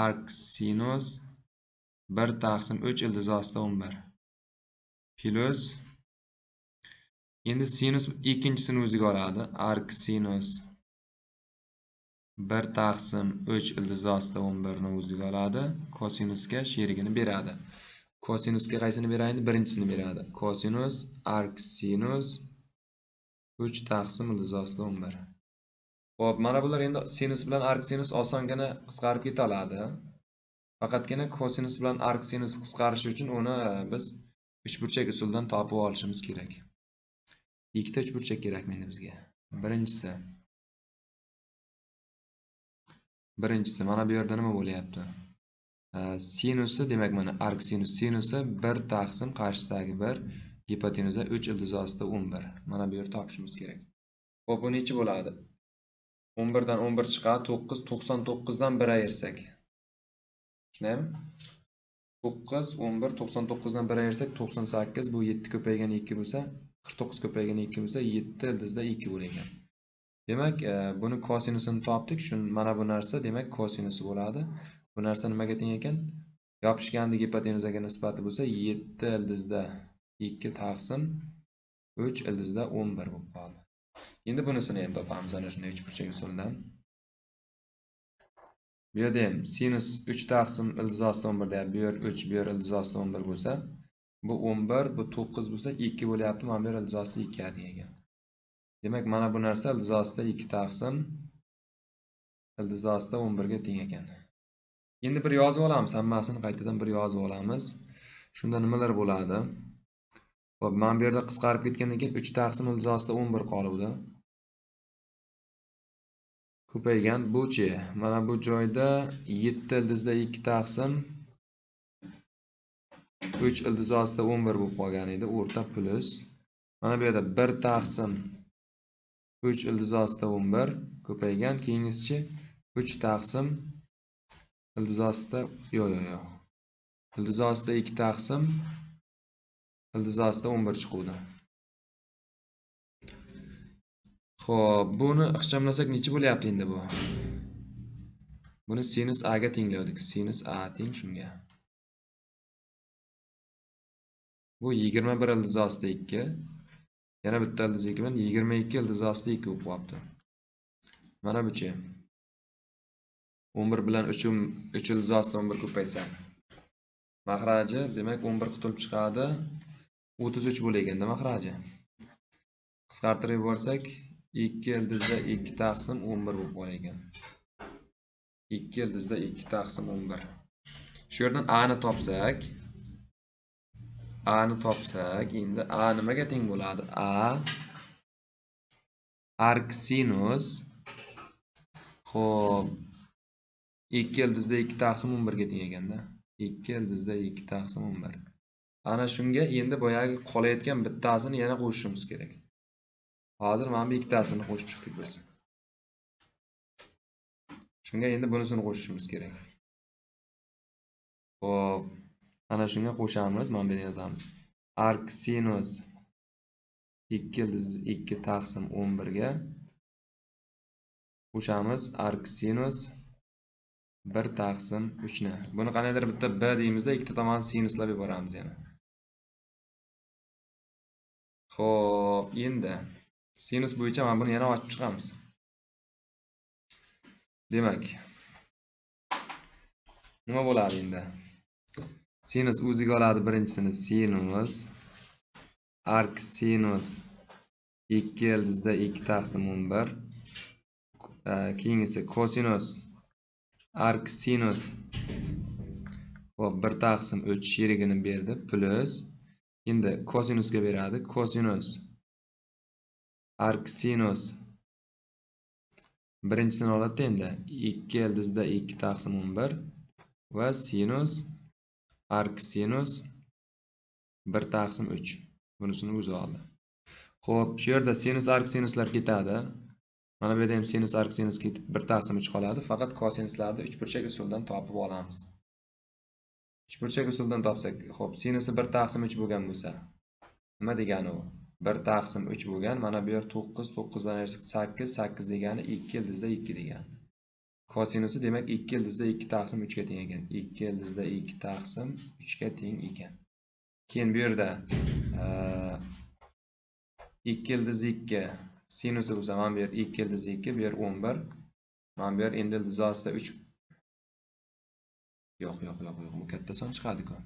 arc sinus 1/3 ildiz ostida 11 plus endi sinus ikkinchisini o'ziga oladi. Arc sinus 1/3 ildiz ostida 11 ni o'ziga oladi. Kosinusga sherigini beradi. Kosinusga qaysini beradi? Birinchisini beradi. Kosinus arc sinus 3 ildiz ostida 11. Xo'p, mana bular endi sinus bilan arc sinus osongina qisqarib keta oladi. Faqatgina kosinus bilan arc sinus qisqarishi uchun uni biz uchburchak usulidan topib olishimiz kerak. Ikkita uchburchak kerak endi bizga. Birinchisi mana bu yerda nima bo'lyapti? Sinusi, demak mana arc sinus sinusi 1 qarshisidagi 1 gipotenuza 3 ildiz ostida 11. Mana bu yerda topishimiz kerak. Xo'p, bu necha bo'ladi? 11 dan 11 chiqadi, 9, 99 dan 1 ayirsak. Shundaymi? 9, 11, 99 dan 1 ayirsak 98, bu 7 ko'paygan 2 bo'lsa, 49 ko'paygan 2 bo'lsa, 7 ildizda 2 bo'lar ekan. Demak, buni kosinusini topdik. Shun mana bu narsa demak kosinusi bo'ladi. Bu narsa nimaga teng ekan? Yopishganda gipotenuzaga nisbati bo'lsa 7 ildizda 2 3 ildizda 11 bo'lib qoldi. Endi bunisini ham topamiz ana shunday uchburchak usulidan. Bu yerda ham sinus 3 ildiz ostida 11 deyapti. Bu yer 3, bu yer ildiz ostida 11 bo'lsa, bu 11, bu 9 bo'lsa 2 bo'lyapti. Mana bu yer ildiz ostida 2 ga teng ekan. Demak, mana bu narsa ildiz ostida 2 ildiz ostida 11 ga teng ekan. Endi bir yozib olamiz, hammasini qaytadan bir yozib olamiz. Shunda nimalar bo'ladi? Xo'p, mana bu yerda qisqarib ketgandan keyin 3 ildiz ostida 11 qoluvdi. Ko'paygan bu-chi, mana bu joyda 7 ildizda 2 3 ildiz ostida 11 bo'lib qolgan edi, o'rta plus. Mana bu yerda 1 3 ildiz ostida 11 ko'paygan, keyingisichi 3 ildiz ostida yo'q. Ildiz ostida 2 taqsim ildiz ostida 11 chiquvdi. Xo'p, buni ixchamlasak necha bo'lyapti endi bu? Buni sinus a ga tengladik. Sinus a teng shunga. Bu 21 ildiz ostida 2. Yana bitta ildiz 2 bilan 22 ildiz ostida 2 bo'lib qolibdi. Mana buchi. 11 bilan 3 ildiz ostida 11 ko'paysa. Mahraji demak 11 qutulib chiqadi. 33 bo'laganda mahraji. Qisqartirib yuborsak 2 ildizda 2 taqsim 11 bo'lib qolar ekan. 2 ildizda 2 taqsim 11. Shu yerdan a ni topsak, endi a nimaga teng bo'ladi? A ark sinus, xo'p, 2 ildizda 2 taqsim 11 ga teng ekanda. 2 ildizda 2 taqsim 11. Ana shunga endi boyagi qolayotgan bittasini yana qo'shishimiz kerak. Hozir mana bu ikkitasini qo'shib chiqdik biz. Shunga endi bunisini qo'shishimiz kerak. Xo'p, ana shunga qo'shamiz, mana bu yerga yozamiz. Ark sinus 2 ildiz 2 taqsim 11 ga qo'shamiz ark sinus 1 taqsim 3 ni. Buni qandaydir bitta b deymizda, ikkita tomonni sinuslab yuboramiz yana. Xo'p, endi sinus bo'yicha mana buni yana ochib chiqamiz. Demak, nima bo'ladi endi? Sinus o'ziga oladi birinchisini, sinus ark sinus 2 ildizda 2 taqsim 11, keyingisi kosinus ark sinus, xo'p, 1 taqsim 3 sherigini berdi, plus endi kosinusga beradi, kosinus ark sinus birinchisini oladi endi 2 ildizda 2 taqsim 11 va sinus ark sinus 1 taqsim 3. Bunisini o'zi oldi. Xo'p, shu yerda sinus ark sinuslar ketadi. Mana bu yerda ham sinus ark sinus ketib 1 taqsim 3 qoladi. Faqat kosinuslarni uchburchak usuldan topib olamiz. Uchburchak usuldan topsak, xo'p, sinusi 1 taqsim 3 bo'lgan bo'lsa, nima degani u? 1 taqsim 3 bo'lgan, mana bu yer 9, 9 dan ayirsak 8, 8 degani 2 ildizda 2 degani. Kosinusi demak 2 ildizda 2 taqsim 3 ga teng ekan. 2 ildizda 2 taqsim 3 ga teng ekan. Keyin bu yerda 2 ildiz 2 sinusi bo'lsa, mana bu yer 2 ildiz 2, bu yer 11. Mana bu yer endi ildiz ostida 3. Yo'q, bu katta son chiqadi-ku.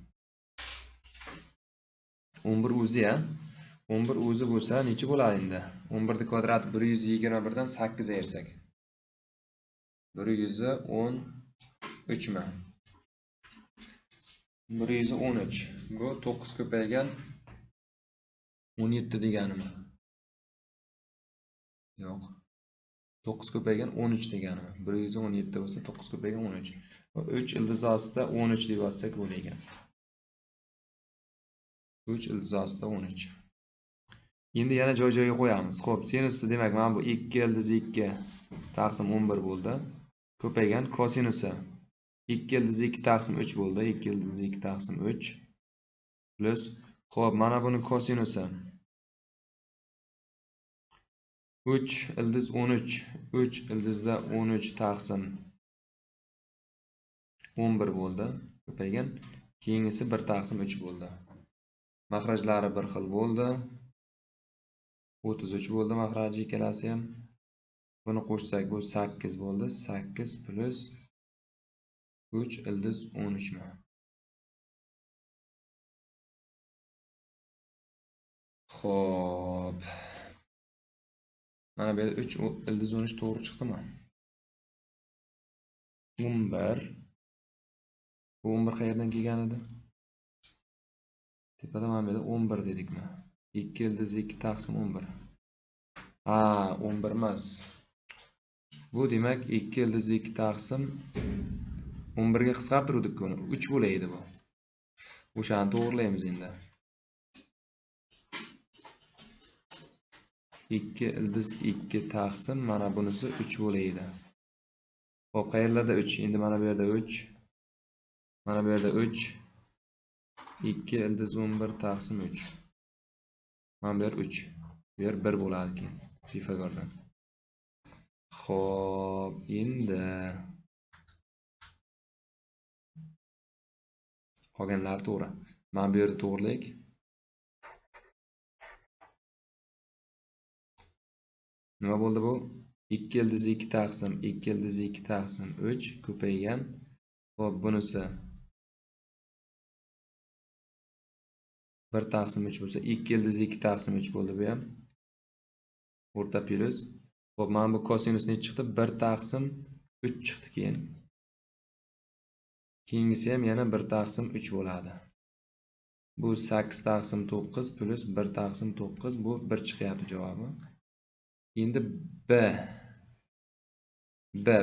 11 o'zi-ya. 11 o'zi bo'lsa necha bo'ladi endi? 11 ning kvadrati 121 dan 8 ayirsak. 113 mi? 113. Bu 9 ko'paygan 17 deganimi? Yo'q. 9 ko'paygan 13 deganimi? 117 bo'lsa 9 ko'paygan 13. 3 ildiz ostida 13 deb yozsak bo'lar. 3 ildiz ostida 13. Endi yana joy-joyiga qo'yamiz. Xo'p, sinusi demak mana bu 2 ildiz 2 taqsim 11 bo'ldi. Ko'paygan kosinusi 2 ildiz 2 taqsim 3 bo'ldi. 2 ildiz 2 taqsim 3 plus, xo'p, mana buni kosinusi 3 ildiz 13, 3 ildizda 13 taqsim 11 bo'ldi. Ko'paygan keyingisi 1 taqsim 3 bo'ldi. Maxrajlari bir xil bo'ldi. 33 bo'ldi maxraji ikkalasi ham. Buni qo'shsak bu 8 bo'ldi. 8 plus 3 ildiz 13 mi? Xo'p. Mana bu yerda 3 ildiz 13 to'g'ri chiqdimi? 11. Bu 11 qayerdan kelgan edi? Tepada mana bu yerda 11 dedikmi? 2 ildiz 2 taqsim 11. Ha, 11 emas. Bu demak 2 ildiz 2 taqsim 11 ga qisqartirdik buni. 3 bo'laydi bu. O'shani to'g'rilaymiz endi. 2 ildiz 2 taqsim mana bunisi 3 bo'laydi. Xo'p, qayerlarda 3? Endi mana bu yerda 3. Mana bu yerda 3. 2 ildiz 11 taqsim 3. Mana bu yer 3. Bu yer 1 bo'ladi keyin Pifagordan. Xo'p, endi qolganlari to'g'ri. Mana bu yerda to'g'rilik. Nima bo'ldi bu? 2 ildiz 2 taqsim 2 ildiz 2 taqsim 3 ko'paygan. Xo'p, bunisi 1 taqsim 3 bo'lsa 2 ildiz 2 taqsim 3 bo'ldi bu ham. O'rta plyus. Xo'p, mana bu kosinus necha chiqdi? 1 taqsim 3 chiqdi keyin. Keyingisi ham yana 1 taqsim 3 bo'ladi. Bu 8 taqsim 9 plyus 1 taqsim 9, bu 1 chiqyapti javobi. Endi B.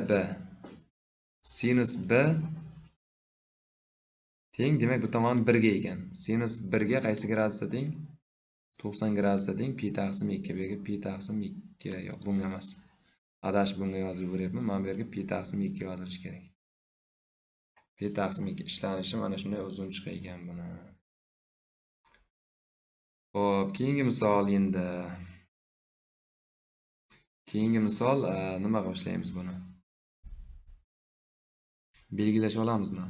B. Sinus B teng, demak bu tomon 1 ga ekan. Sinus 1 ga qaysi gradusda teng? 90 gradusda teng, pi taqsim 2. Bu yerga pi taqsim 2, yo'q, bunga emas. Adashib bunga yozib yuboryapman. Mana bu yerga pi taqsim 2 yozilishi kerak. Pi taqsim 2 ishlanishi mana shunday uzun chiqar ekan buni. Xo'p, keyingi misol endi. Keyingi misol nima qilib ishlaymiz buni? Belgilash olamizmi?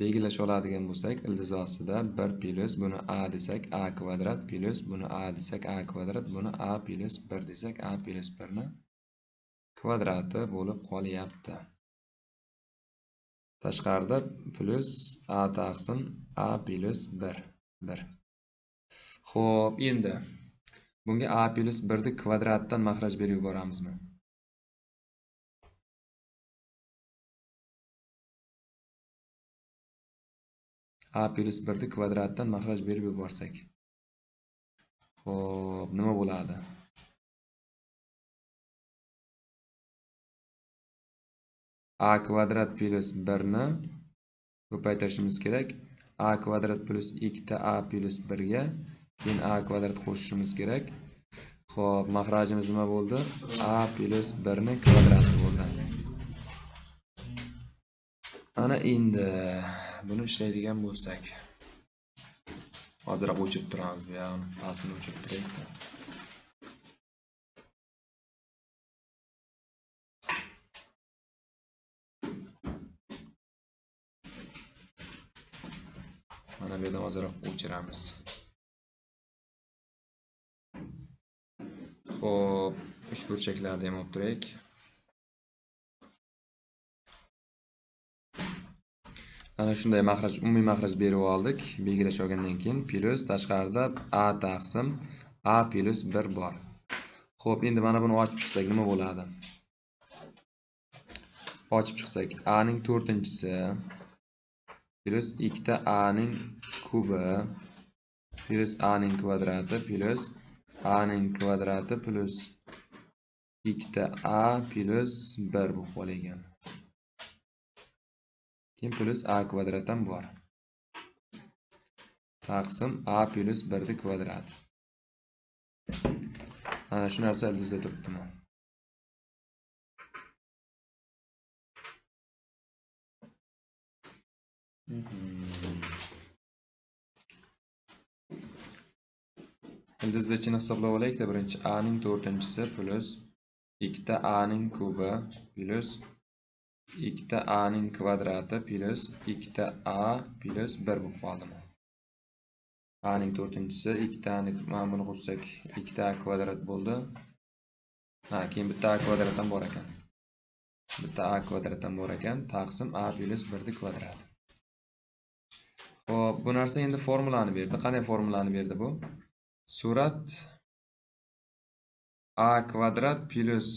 Belgilash oladigan bo'lsak, ildiz ostida 1 plyus buni a desak a kvadrat plyus buni a desak a kvadrat, buni a plyus 1 desak a plyus 1 ni kvadrati bo'lib qolyapti. Tashqarida plyus a taqsim a plyus 1 1. Xo'p, endi bunga a plyus 1 ni kvadratdan maxraj berib yuboramizmi? A plyus 1 ni kvadratdan maxraj berib yuborsak. Xo'p, nima bo'ladi? A kvadrat plyus 1 ni ko'paytirishimiz kerak. A kvadrat plyus 2 ta a plyus 1 ga keyin a kvadrat qo'shishimiz kerak. Xo'p, maxrajimiz nima bo'ldi? A plyus 1 ni kvadrati bo'ldi. Ana endi buni ishlaydigan bo'lsak, hozirroq o'chirib turamiz bu yog'ini, pastini o'chirib turaylik-da. Mana bu yerdan hozirroq o'chiramiz. Xo'p, uchburchaklarni ham olib turaylik. Ana shunday maxraj, umumiy maxraj berib oldik. Belgilash olgandan keyin plyus tashqarida a taqsim a plyus 1 bor. Xo'p, endi mana buni ochib chiqsak nima bo'ladi? Ochib chiqsak a ning 4-inchisi plyus 2 ta a ning kubi plyus a ning kvadrati plyus a ning kvadrati plyus 2 ta a plyus 1 bo'lib qolgan. Keyin plyus a kvadrat ham bor. Taqsim a plyus 1 ni kvadrati. Ana shu narsa ildizda turibdimi? Ildizda ichini hisoblab olaylik-da. Birinchi a ning 4-inchisi plyus 2 ta a ning kubi plyus 2 ta a ning kvadrati plyus 2 ta a plyus 1 bo'lib qoldimi? A ning 4-inchisi 2 ta mana buni qo'shsak 2 ta a kvadrat bo'ldi. Ha, keyin bitta a kvadrat ham bor ekan. Bitta a kvadrat ham bor ekan, taqsim a plyus 1 ni kvadrati. Xo'p, bu narsa endi formulani berdi. Qanday formulani berdi bu? Surat a kvadrat plyus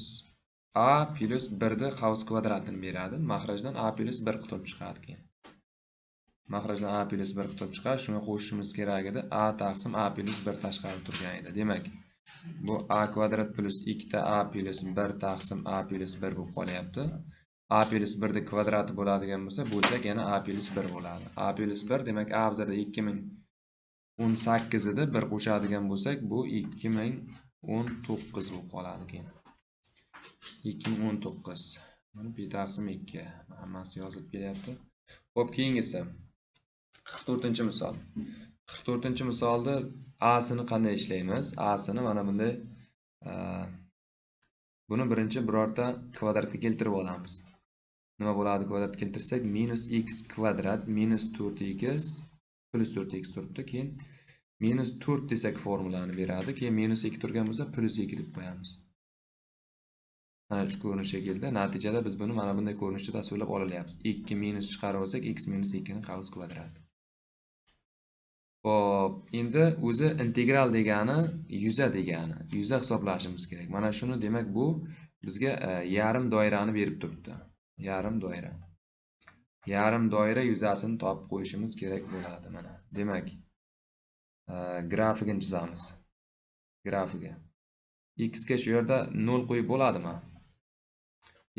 a plyus 1 ni qavs kvadratini beradi. Maxrajdan a plyus 1 qutulib chiqadi keyin. Maxrajdan a plyus 1 qutulib chiqadi. Shunga qo'shishimiz kerak edi. A taqsim a plyus 1 tashqari turgan edi. Demak, bu a kvadrat plyus 2 ta a plyus 1 taqsim a plyus 1 bo'lib qolyapti. A plyus 1 ni kvadrati bo'ladigan bo'lsa, bo'lsak yana a plyus 1 bo'ladi. A plyus 1 demak a bizlarda 2018 edi. 1 qo'shadigan bo'lsak, bu 2019 bo'lib qoladi keyin. 2019. Mana pi taqsim 2. Hammasi yozilib kelyapti. Xo'p, keyingisi 44-misol. 44-misolda A-sini qanday ishlaymiz? A-sini mana bunday buni birinchi birorta kvadratga keltirib olamiz. Nima bo'ladi kvadrat keltirsak? Minus x kvadrat minus 4x plus 4x turibdi. Keyin minus 4 desak formulani beradi. Keyin minus 2 turgan bo'lsa plus 2 deb qo'yamiz. Mana shu ko'rinishga keldi. Natijada biz buni mana bunday ko'rinishda tasvirlab olyapmiz. 2 minus chiqarib olsak x minus 2 ning qavs kvadrat. Xo'p, endi o'zi integral degani yuza degani. Yuza hisoblashimiz kerak. Mana shuni demak bu bizga yarim doirani berib turibdi. Yarim doira. Yarim doira yuzasini topib qo'yishimiz kerak bo'ladi mana. Demak, grafikini chizamiz. Grafigi. X ga shu yerda 0 qo'yib bo'ladimi?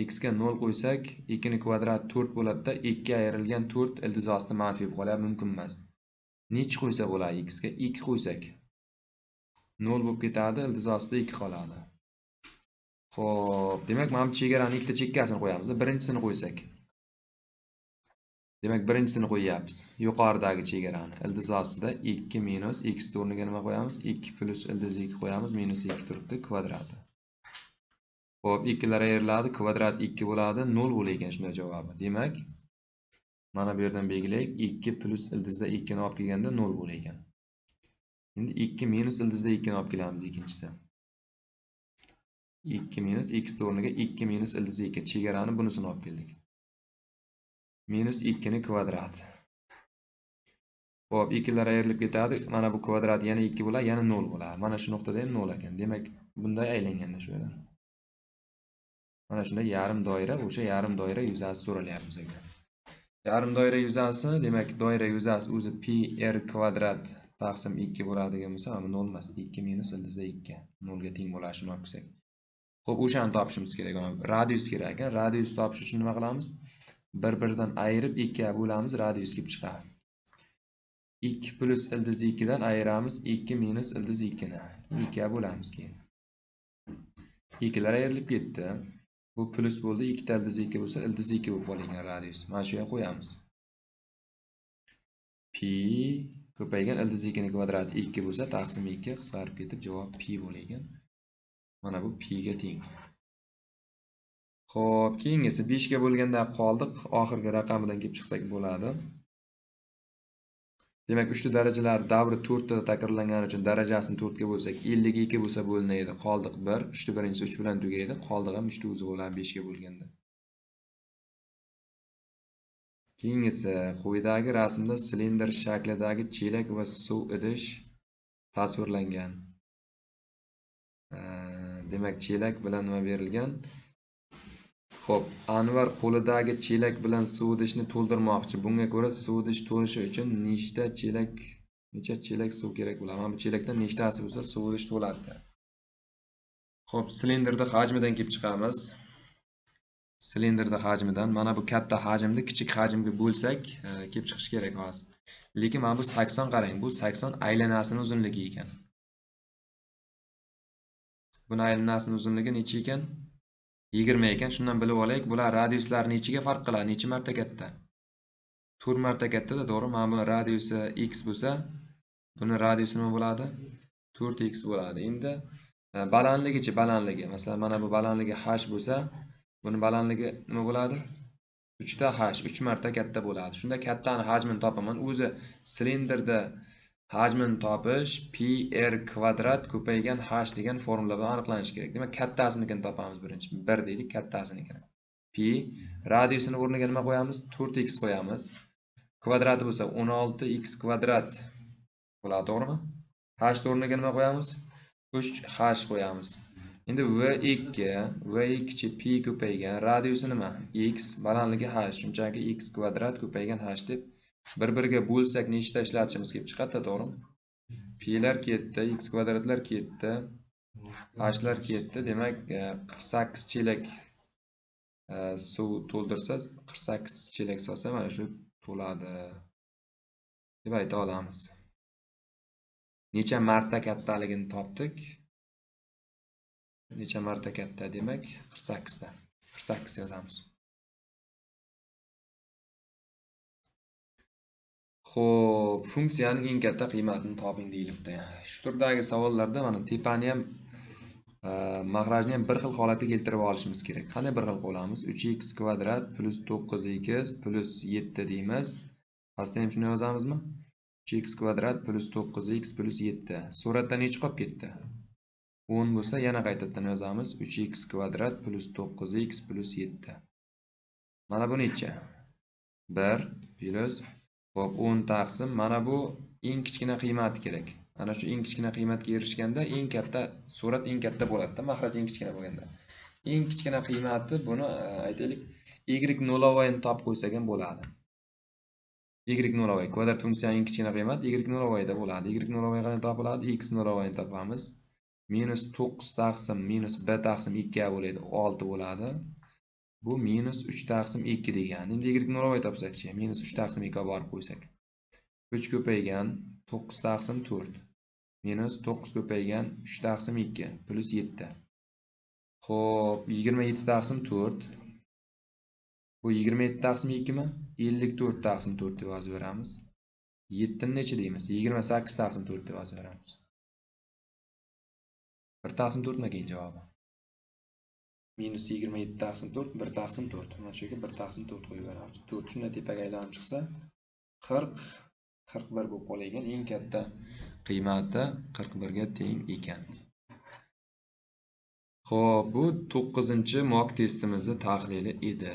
X ga 0 qo'ysak, 2 ning kvadrati 4 bo'ladi-da, 2 ga ayrilgan 4 ildiz osti manfiy bo'lib qoladi, mumkin emas. Necha qo'ysa bo'ladi x ga? 2 qo'ysak 0 bo'lib ketadi, ildiz ostida 2 qoladi. Xo'p, demak, mana bu chegarani ikkita chekkasini qo'yamiz. Birinchisini qo'ysak. Demak, birinchisini qo'yyapmiz. Yuqoridagi chegarani. Ildiz ostida 2 minus x o'rniga nima qo'yamiz? 2 plus ildiz 2 qo'yamiz, minus 2 turibdi kvadrati. Xo'p, 2lar ayriladi, kvadrat 2 bo'ladi, 0 bo'lar ekan shunda javobi. Demak, mana bu yerdan belgilaylik, 2 plus ildizda 2 ni olib kelganda 0 bo'lar ekan. Endi 2 minus ildizda 2 ni olib kelamiz ikkinchisi. 2 minus x o'rniga 2 minus ildiz 2 chegarani bunisini olib keldik. Minus 2 ni kvadrat. Xo'p, 2lar ayrilib ketadi. Mana bu kvadrat yana 2 bo'ladi, yana 0 bo'ladi. Mana shu nuqtada ham 0 ekan. Demak, bunday aylanganda shu yerdan. Mana shunda yarim doira, o'sha yarim doira yuzasi so'ralyapti bizga. Yarim doira yuzasi, demak, doira yuzasi o'zi pi r kvadrat taqsim 2 bo'ladigan bo'lsa, mana bu 0 emas, 2 minus ildizda 2 0 ga teng bo'ladi shuni olib kelsak. Xo'p, o'shani topishimiz kerak. Mana radius kerak ekan. Radius topish uchun nima qilamiz? Bir-biridan ayirib 2 ga bo'lamiz, radius kelib chiqadi. 2 plus ildiz 2 dan ayiramiz 2 minus ildiz 2 ni. 2 ga bo'lamiz keyin. 2lar ayrilib ketdi. Bu plus bo'ldi, 2 ta ildiz 2 bo'lsa, ildiz 2 bo'lib qolgan radius. Mana shu yerga qo'yamiz. Pi ko'paygan ildiz 2 ning kvadrati 2 bo'lsa, taqsim 2 qisqarib ketib javob pi bo'lgan. Mana bu pi ga teng. Xo'p, keyingisi 5 ga bo'lganda qoldiq. Oxirgi raqamidan kelib chiqsak bo'ladi. Demak, 3 ta darajalar davri 4 ta takrorlangani uchun darajasini 4 ga bo'lsak, 52 bo'lsa bo'linadi, qoldiq 1. 3 ta birinchisi 3 bilan tugaydi, qoldig'i ham 3 ta o'zi bo'ladi 5 ga bo'lganda. Keyingisi, quyidagi rasmda silindr shaklidagi chelak va suv idish tasvirlangan. Demak, chelak bilan nima berilgan? Xo'p, Anvar qo'lidagi chelak bilan suv idishni to'ldirmoqchi. Bunga ko'ra suv idish to'lishi uchun necha chelak suv kerak bo'ladi? Mana bu chelakdan nechtasi bo'lsa suv idish to'ladi. Xo'p, silindrda hajmidan kelib chiqamiz. Silindrda hajmidan mana bu katta hajmni kichik hajmga bo'lsak, kelib chiqish kerak hozir. Lekin mana bu 80 qarang, bu 80 aylanasining uzunligi ekan. Buni aylanasining uzunligi necha ekan? 20 ekan. Shundan bilib olaylik, bular radiuslar nechiga farq qiladi? Necha marta katta? 4 marta katta-da, to'g'ri? Mana bu radiusi x bo'lsa, buni radiusi nima bo'ladi? 4x bo'ladi. Endi balandligichi, balandligi. Masalan, mana bu balandligi h bo'lsa, buni balandligi nima bo'ladi? 3 ta h, 3 marta katta bo'ladi. Shunda kattani hajmini topaman. O'zi silindrda hajmini topish pi r kvadrat ko'paygan h degan formula bilan aniqlanishi kerak. Demak, kattasinikini topamiz birinchi. 1 deylik, kattasinikini. Pi radiusini o'rniga nima qo'yamiz? 4x qo'yamiz. Kvadrati bo'lsa 16x kvadrat bo'ladi, to'g'rimi? H o'rniga nima qo'yamiz? 3h qo'yamiz. Endi v2, v2 pi ko'paygan radiusi nima? X, balandligi h, shunchaki x kvadrat ko'paygan h deb bir-biriga bo'lsak nechta ishlatishimiz kelib chiqadi, to'g'rimi? Pilar ketdi, x kvadratlar ketdi, hlar ketdi. Demak, 48 chelak suv to'ldirsa, 48 chelak solsa mana shu to'ladi deb ayta olamiz. Necha marta kattaligini topdik? Necha marta katta, demak 48 ta. 48 yozamiz. Xo'p, funksiyaning eng katta qiymatini toping deyilibdi. Shu turdagi savollarda mana tepani ham mahrajni ham bir xil holatga keltirib olishimiz kerak. Qanday bir xil qilamiz? 3x kvadrat plus 9x plus 7 deymiz. Pastda ham shuni yozamizmi? 3x kvadrat plus 9x plus 7. Suratda necha qolib ketdi? 10 bo'lsa yana qaytadan yozamiz. 3x kvadrat plus 9x plus 7. Mana bu necha? 1 plus hop 10 taqsim. Mana bu eng kichkina qiymati kerak. Ana shu eng kichkina qiymatga erishganda eng katta surat eng katta bo'ladi-da, mahraj eng kichkina bo'lganda. Eng kichkina qiymati buni aytaylik y nolavoyni topib qo'ysak ham bo'ladi. Y nolavoy kvadrat funksiyaning eng kichkina qiymati y nolavoyda bo'ladi. Y nolavoy qanday topiladi? X nolavoyni topamiz. Minus 9 taqsim minus b taqsim 2 bo'ladi, 6 bo'ladi. Bu minus 3 taqsim 2 degani. Endi y nolavoy topsakchi, minus 3 taqsim 2 ga borib qo'ysak. 3 ko'paygan 9 taqsim 4 minus 9 ko'paygan 3 taqsim 2 plus 7. Xo'p, 27 taqsim 4. Bu 27 taqsim 2 mi? 54 taqsim 4 deb yozib beramiz. 7 ni necha deymiz? 28 taqsim 4 deb yozib beramiz. 1 taqsim 4 mi keyin javobi? Minus 27 taqsim 4, 1 taqsim 4. Mana shu yerga 1 taqsim 4 qo'yib beramiz. 4 shunday tepaga aylanib chiqsa 40 41 bo'lib qolgan. Eng katta qiymati 41 ga teng ekan. Xo'p, bu 9-mock testimizning tahlili edi.